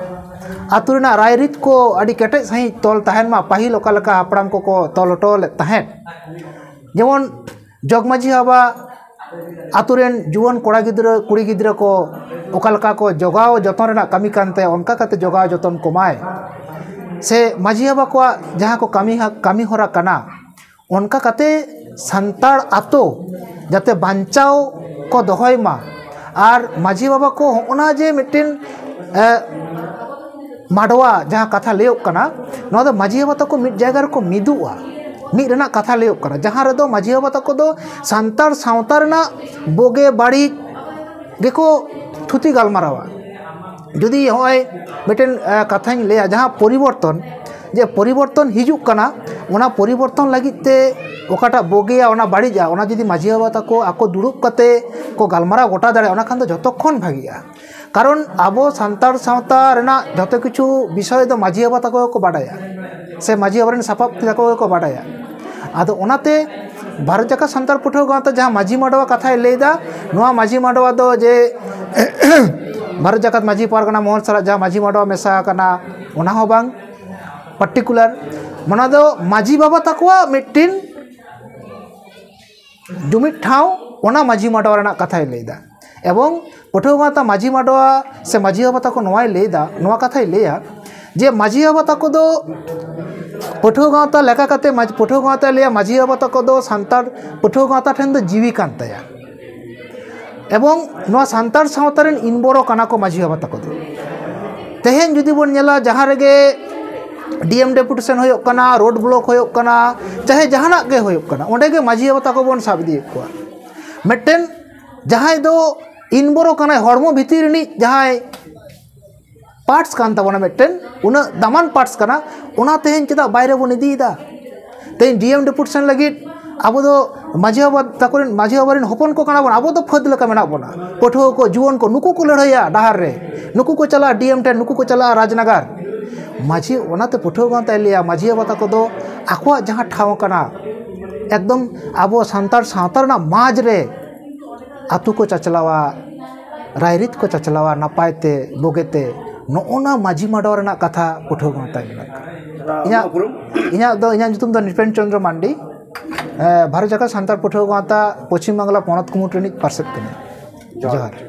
ᱟᱛᱳ ᱨᱮᱱᱟᱜ ᱨᱟᱭᱨᱤᱛ ᱠᱚ ᱟᱹᱰᱤ ᱠᱮᱴᱮᱡ ᱥᱟᱺᱦᱤᱡ ᱛᱚᱞ ᱛᱟᱦᱮᱱ ᱢᱟ, ᱯᱟᱹᱦᱤᱞ ᱚᱠᱟ ᱞᱮᱠᱟ ᱦᱟᱯᱲᱟᱢ ᱠᱚᱠᱚ ᱛᱚᱞ ᱦᱚᱴᱚ ᱞᱮᱫ ᱛᱟᱦᱮᱸᱫ᱾ ᱡᱮᱢᱚᱱ ᱡᱚᱜᱽ ᱢᱟᱹᱡᱷᱤ ᱵᱟᱵᱟ ᱟᱛᱳ ᱨᱮᱱ ᱡᱩᱣᱟᱹᱱ ᱠᱚᱲᱟ ᱜᱤᱫᱽᱨᱟᱹ, ᱠᱩᱲᱤ ᱜᱤᱫᱽᱨᱟᱹ ᱠᱚ ᱚᱠᱟ ᱞᱮᱠᱟ ᱠᱚ ᱡᱚᱜᱟᱣ ᱡᱚᱛᱚᱱ ᱨᱮᱱᱟᱜ ᱠᱟᱹᱢᱤ ᱠᱟᱱ ᱛᱟᱭᱟ, ᱚᱱᱠᱟ ᱠᱟᱛᱮ ᱡᱚᱜᱟᱣ ᱡᱚᱛᱚᱱ ᱠᱚᱢᱟᱭ᱾ ᱥᱮ ᱢᱟᱹᱡᱷᱤ ᱵᱟᱵᱟ ᱠᱚᱣᱟᱜ ᱡᱟᱦᱟᱸ ᱠᱚ ᱠᱟᱹᱢᱤ ᱦᱟ-, ᱠᱟᱹᱢᱤ ᱦᱚᱨᱟ ᱠᱟᱱᱟ, ᱚᱱᱠᱟ ᱠᱟᱛᱮ ᱥᱟᱱᱛᱟᱲ ᱟᱛᱳ ᱡᱟᱛᱮ ᱵᱟᱧᱪᱟᱣ ᱠᱚ ᱫᱚᱦᱚᱭ ᱢᱟ᱾ ᱟᱨ ᱢᱟᱹᱡᱷᱤ ᱵᱟᱵᱟ ᱠᱚ ᱦᱚᱸᱜᱼᱚ ᱱᱟ ᱡᱮ ᱢᱤᱫᱴᱮᱱ, ᱮ, ᱢᱟᱰᱣᱟ ᱡᱟᱦᱟᱸ ᱠᱟᱛᱷᱟ ᱞᱟᱹᱭᱚᱜ ᱠᱟᱱᱟ, ᱱᱚᱣᱟ ᱫᱚ ᱢᱟᱹᱡᱷᱤ ᱵᱟᱵᱟ ᱛᱟᱠᱚ ᱢᱤᱫ ᱡᱟᱭᱜᱟ ᱨᱮᱠᱚ ᱢᱤᱫᱚᱜᱼᱟ, ᱢᱤᱫ ᱨᱮᱱᱟᱜ ᱠᱟᱛᱷᱟ ᱞᱟᱹᱭᱚᱜ ᱠᱟᱱᱟ, ᱡᱟᱦᱟᱸ ᱨᱮᱫᱚ ᱢᱟᱹᱡᱷᱤ ᱵᱟᱵᱟ ᱛᱟᱠᱚ ᱫᱚ ᱥᱟᱱᱛᱟᱲ ᱥᱟᱶᱛᱟ ᱨᱮᱱᱟᱜ ᱵᱩᱜᱤ ᱵᱟᱹᱲᱤᱡ ᱜᱮᱠᱚ ᱛᱷᱩᱛᱤ ᱜᱟᱞᱢᱟᱨᱟᱣᱟ᱾ ᱡᱩᱫᱤ ᱦᱚᱸᱜᱼᱚᱭ ᱢᱤᱫᱴᱮᱱ, ᱮ, ᱠᱟᱛᱷᱟᱧ ᱞᱟᱹᱭᱟ, ᱡᱟᱦᱟᱸ ᱯᱚᱨᱤᱵᱚᱨᱛᱚᱱ, ᱡᱮ ᱯᱚᱨᱤᱵᱚᱨᱛᱚᱱ ᱦᱤᱡᱩᱜ ᱠᱟᱱᱟ, ᱚᱱᱟ ᱯᱚᱨᱤᱵᱚᱨᱛᱚᱱ ᱞᱟᱹᱜᱤᱫ ᱛᱮ ᱚᱠᱟᱴᱟᱜ ᱵᱩᱜᱤᱭᱟ, ᱚᱱᱟ ᱵᱟᱹᱲᱤᱡᱼᱟ, ᱚᱱᱟ ᱡᱩᱫᱤ ᱢᱟᱹᱡᱷᱤ ᱵᱟᱵᱟ ᱛᱟᱠᱚ ᱟᱠᱚ ᱫᱩᱲᱩᱵ ᱠᱟᱛᱮ ᱠᱚ ᱜᱟᱞᱢᱟᱨᱟᱣ ᱜᱚᱴᱟ ᱫᱟᱲᱮᱭᱟᱜᱼᱟ, ᱚᱱᱟ ᱠᱷᱟᱱ ᱫᱚ ᱡᱚᱛᱚ ᱠᱷᱚᱱ ᱵᱷᱟᱹᱜᱤᱜᱼᱟ᱾ ᱠᱟᱨᱚᱱ ᱟᱵᱚ ᱥᱟᱱᱛᱟᱲ ᱥᱟᱶᱛᱟ ᱨᱮᱱᱟᱜ ᱡᱚᱛᱚ ᱠᱤᱪᱷᱩ ᱵᱤᱥᱚᱭ ᱫᱚ ᱢᱟᱹᱡᱷᱤ ᱵᱟᱵᱟ ᱛᱟᱠᱚ ᱜᱮᱠᱚ ᱵᱟᱰᱟᱭᱟ, ᱥᱮ ᱢᱟᱹᱡᱷᱤ ᱵᱟᱵᱟ ᱨᱮᱱ ᱥᱟᱯᱟᱵ ᱛᱟᱠᱚ ᱜᱮᱠᱚ ᱵᱟᱰᱟᱭᱟ᱾ ᱟᱫᱚ ᱚᱱᱟᱛᱮ ᱵᱷᱟᱨᱚᱛ ᱡᱟᱠᱟᱛ ᱥᱟᱱᱛᱟᱲ ᱯᱟᱹᱴᱷᱩᱣᱟᱹ ᱜᱟᱶᱛᱟ ᱡᱟᱦᱟᱸ ᱢᱟᱹᱡᱷᱤ ᱢᱟᱰᱣᱟ ᱠᱟᱛᱷᱟᱭ ᱞᱟᱹᱭᱫᱟ, ᱱᱚᱣᱟ ᱢᱟᱹᱡᱷᱤ ᱢᱟᱰᱣᱟ ᱫᱚ ᱡᱮ ᱵᱷᱟᱨᱚᱛ ᱡᱟᱠᱟᱛ ᱢᱟᱹᱡᱷᱤ ᱯᱟᱨᱜᱟᱱᱟ ᱢᱚᱦᱚᱞ ᱥᱟᱞᱟᱜ ᱡᱟᱦᱟᱸ ᱢᱟᱹᱡᱷᱤ ᱢᱟᱰᱣᱟ ᱢᱮᱥᱟ ᱟᱠᱟᱱᱟ, ᱚᱱᱟ ᱦᱚᱸ ᱵᱟᱝ᱾ ᱯᱟᱨᱴᱤᱠᱩᱞᱟᱨ ᱚᱱᱟ ᱫᱚ ᱢᱟᱹᱡᱷᱤ ᱵᱟᱵᱟ ᱛᱟᱠᱚᱣᱟᱜ ᱢᱤᱫᱴᱤᱱ ᱡᱩᱢᱤᱫ ᱴᱷᱟᱶ, ᱚᱱᱟ ᱢᱟᱹᱡᱷᱤ ᱢᱟᱰᱣᱟ ᱨᱮᱱᱟᱜ ᱠᱟᱛᱷᱟᱭ ᱞᱟᱹᱭᱫᱟ᱾ ᱮᱵᱚᱝ ᱯᱟᱹᱴᱷᱩᱣᱟᱹ ᱜᱟᱶᱛᱟ ᱢᱟᱹᱡᱷᱤ ᱢᱟᱰᱣᱟ ᱥᱮ ᱢᱟᱹᱡᱷᱤ ᱵᱟᱵᱟ ᱛᱟᱠᱚ ᱱᱚᱣᱟᱭ ᱞᱟᱹᱭᱫᱟ, ᱱᱚᱣᱟ ᱠᱟᱛᱷᱟᱭ ᱞᱟᱹᱭᱟ ᱡᱮ ᱢᱟᱹᱡᱷᱤ ᱵᱟᱵᱟ ᱛᱟᱠᱚ ᱫᱚ, ᱯᱟᱹᱴᱷᱩᱣᱟᱹ ᱜᱟᱶᱛᱟ ᱞᱮᱠᱟ ᱠᱟᱛᱮ ᱢᱟᱹᱡᱷ-, ᱯᱟᱹᱴᱷᱩᱣᱟᱹ ᱜᱟᱶᱛᱟᱭ ᱞᱟᱹᱭᱟ ᱢᱟᱹᱡᱷᱤ ᱵᱟᱵᱟ ᱛᱟᱠᱚ ᱫᱚ ᱥᱟᱱᱛᱟᱲ ᱯᱟᱹᱴᱷᱩᱣᱟᱹ ᱜᱟᱶᱛᱟ ᱴᱷᱮᱱ ᱫᱚ ᱡᱤᱣᱤ ᱠᱟᱱ ᱛᱟᱭᱟ᱾ ᱮᱵᱚᱝ ᱱᱚᱣᱟ ᱥᱟᱱᱛᱟᱲ ᱥᱟᱶᱛᱟ ᱨᱮᱱ ᱤᱱᱵᱚᱨᱚ ᱠᱟᱱᱟ ᱠᱚ ᱢᱟᱹᱡᱷᱤ ᱵᱟᱵᱟ ᱛᱟᱠᱚ ᱫᱚ᱾ ᱛᱮᱦᱮᱧ ᱡᱩᱫᱤ ᱵᱚᱱ ᱧᱮᱞᱟ, ᱡᱟᱦᱟᱸ ᱨᱮᱜᱮ ᱰᱤ ᱮᱢ ᱰᱮᱯᱩᱴᱮᱥᱚᱱ ᱦᱩᱭᱩᱜ ᱠᱟᱱᱟ, ᱨᱳᱰ ᱵᱞᱚᱠ ᱦᱩᱭᱩᱜ ᱠᱟᱱᱟ, ᱪᱟᱦᱮ ᱡᱟᱦᱟᱱᱟᱜ ᱜᱮ ᱦᱩᱭᱩᱜ ᱠᱟᱱᱟ, ᱚᱸᱰᱮ ᱜᱮ ᱢᱟᱹᱡᱷᱤ ᱵᱟᱵᱟ ᱛᱟᱠᱚ ᱵᱚᱱ ᱥᱟᱵ ᱤᱫᱤᱭᱮᱫ ᱠᱚᱣᱟ᱾ ᱢᱤᱫᱴᱮᱱ ᱡᱟᱦᱟᱸᱭ ᱫᱚ ᱤᱱᱵᱚᱨᱚ ᱠᱟᱱᱟᱭ, ᱦᱚᱲᱢᱚ ᱵᱷᱤᱛᱤᱨ ᱨᱤᱱᱤᱡ ᱡᱟᱦᱟᱸᱭ ᱯᱟᱨᱴᱥ ᱠᱟᱱ ᱛᱟᱵᱚᱱᱟ, ᱢᱤᱫᱴᱮᱱ ᱩᱱᱟᱹᱜ ᱫᱟᱢᱟᱱ ᱯᱟᱨᱴᱥ ᱠᱟᱱᱟ, ᱚᱱᱟ ᱛᱮᱦᱮᱧ ᱪᱮᱫᱟᱜ ᱵᱟᱭᱨᱮ ᱵᱚᱱ ᱤᱫᱤᱭᱮᱫᱟ? ᱛᱮᱦᱮᱧ ᱰᱤ ᱮᱢ ᱰᱮᱯᱩᱴᱮᱥᱚᱱ ᱞᱟᱹᱜᱤᱫ ᱟᱵᱚ ᱫᱚ ᱢᱟᱹᱡᱷᱤ ᱵᱟᱵᱟ ᱛᱟᱠᱚ ᱨᱮᱱ, ᱢᱟᱹᱡᱷᱤ ᱵᱟᱵᱟ ᱨᱮᱱ ᱦᱚᱯᱚᱱ ᱠᱚ ᱠᱟᱱᱟ ᱵᱚᱱ, ᱟᱵᱚ ᱫᱚ ᱯᱷᱟᱹᱫ ᱞᱮᱠᱟ ᱢᱮᱱᱟᱜ ᱵᱚᱱᱟ᱾ ᱯᱟᱹᱴᱷᱩᱣᱟᱹ ᱠᱚ, ᱡᱩᱣᱟᱹᱱ ᱠᱚ, ᱱᱩᱠᱩ ᱠᱚ ᱞᱟᱹᱲᱦᱟᱹᱭᱟ ᱰᱟᱦᱟᱨ ᱨᱮ, ᱱᱩᱠᱩ ᱠᱚ ᱪᱟᱞᱟᱜᱼᱟ ᱰᱤ ᱮᱢ ᱴᱷᱮᱱ, ᱱᱩᱠᱩ ᱠᱚ ᱪᱟᱞᱟᱜᱼᱟ ᱨᱟᱡᱽᱱᱟᱜᱟᱨ᱾ ᱢᱟᱹᱡᱷᱤ, ᱚᱱᱟᱛᱮ ᱯᱟᱹᱴᱷᱩᱣᱟᱹ ᱜᱟᱶᱛᱟᱭ ᱞᱟᱹᱭᱟ, ᱢᱟᱹᱡᱷᱤ ᱵᱟᱵᱟ ᱛᱟᱠᱚ ᱫᱚ ᱟᱠᱚᱣᱟᱜ ᱡᱟᱦᱟᱸ ᱴᱷᱟᱶ ᱠᱟᱱᱟ, ᱮᱠᱫᱚᱢ ᱟᱵᱚ ᱥᱟᱱᱛᱟᱲ ᱥᱟᱶᱛᱟ ᱨᱮᱱᱟᱜ ᱢᱟᱡᱽ ᱨᱮ ᱟᱹᱛᱩ ᱠᱚ ᱪᱟᱪᱞᱟᱣᱟ, ᱨᱟᱭᱨᱤᱛ ᱠᱚ ᱪᱟᱪᱞᱟᱣᱟ ᱱᱟᱯᱟᱭ ᱛᱮ, ᱵᱩᱜᱤ ᱛᱮ᱾ ᱱᱚᱜᱼᱚ ᱱᱟ ᱢᱟᱹᱡᱷᱤ ᱢᱟᱰᱣᱟ ᱨᱮᱱᱟᱜ ᱠᱟᱛᱷᱟ ᱯᱟᱹᱴᱷᱩᱣᱟᱹ ᱜᱟᱶᱛᱟᱭ ᱢᱮᱱ ᱠᱟᱜᱼᱟ᱾ ᱤᱧᱟᱹᱜ, ᱤᱧᱟᱹᱜ ᱫᱚ, ᱤᱧᱟᱹᱜ ᱧᱩᱛᱩᱢ ᱫᱚ ᱱᱨᱤᱯᱮᱱ ᱪᱚᱸᱫᱽᱨᱚ ᱢᱟᱱᱰᱤ, ᱮ, ᱵᱷᱟᱨᱚᱛ ᱡᱟᱠᱟᱛ ᱥᱟᱱᱛᱟᱲ ᱯᱟᱹᱴᱷᱩᱣᱟᱹ ᱜᱟᱶᱛᱟ ᱯᱚᱪᱷᱤᱢ ᱵᱟᱝᱞᱟ ᱯᱚᱱᱚᱛ ᱠᱩᱢᱩᱴ ᱨᱤᱱᱤᱡ ᱯᱟᱨᱥᱮᱛ ᱠᱟᱹᱱᱟᱹᱧ᱾ ᱡᱚᱦᱟᱨ᱾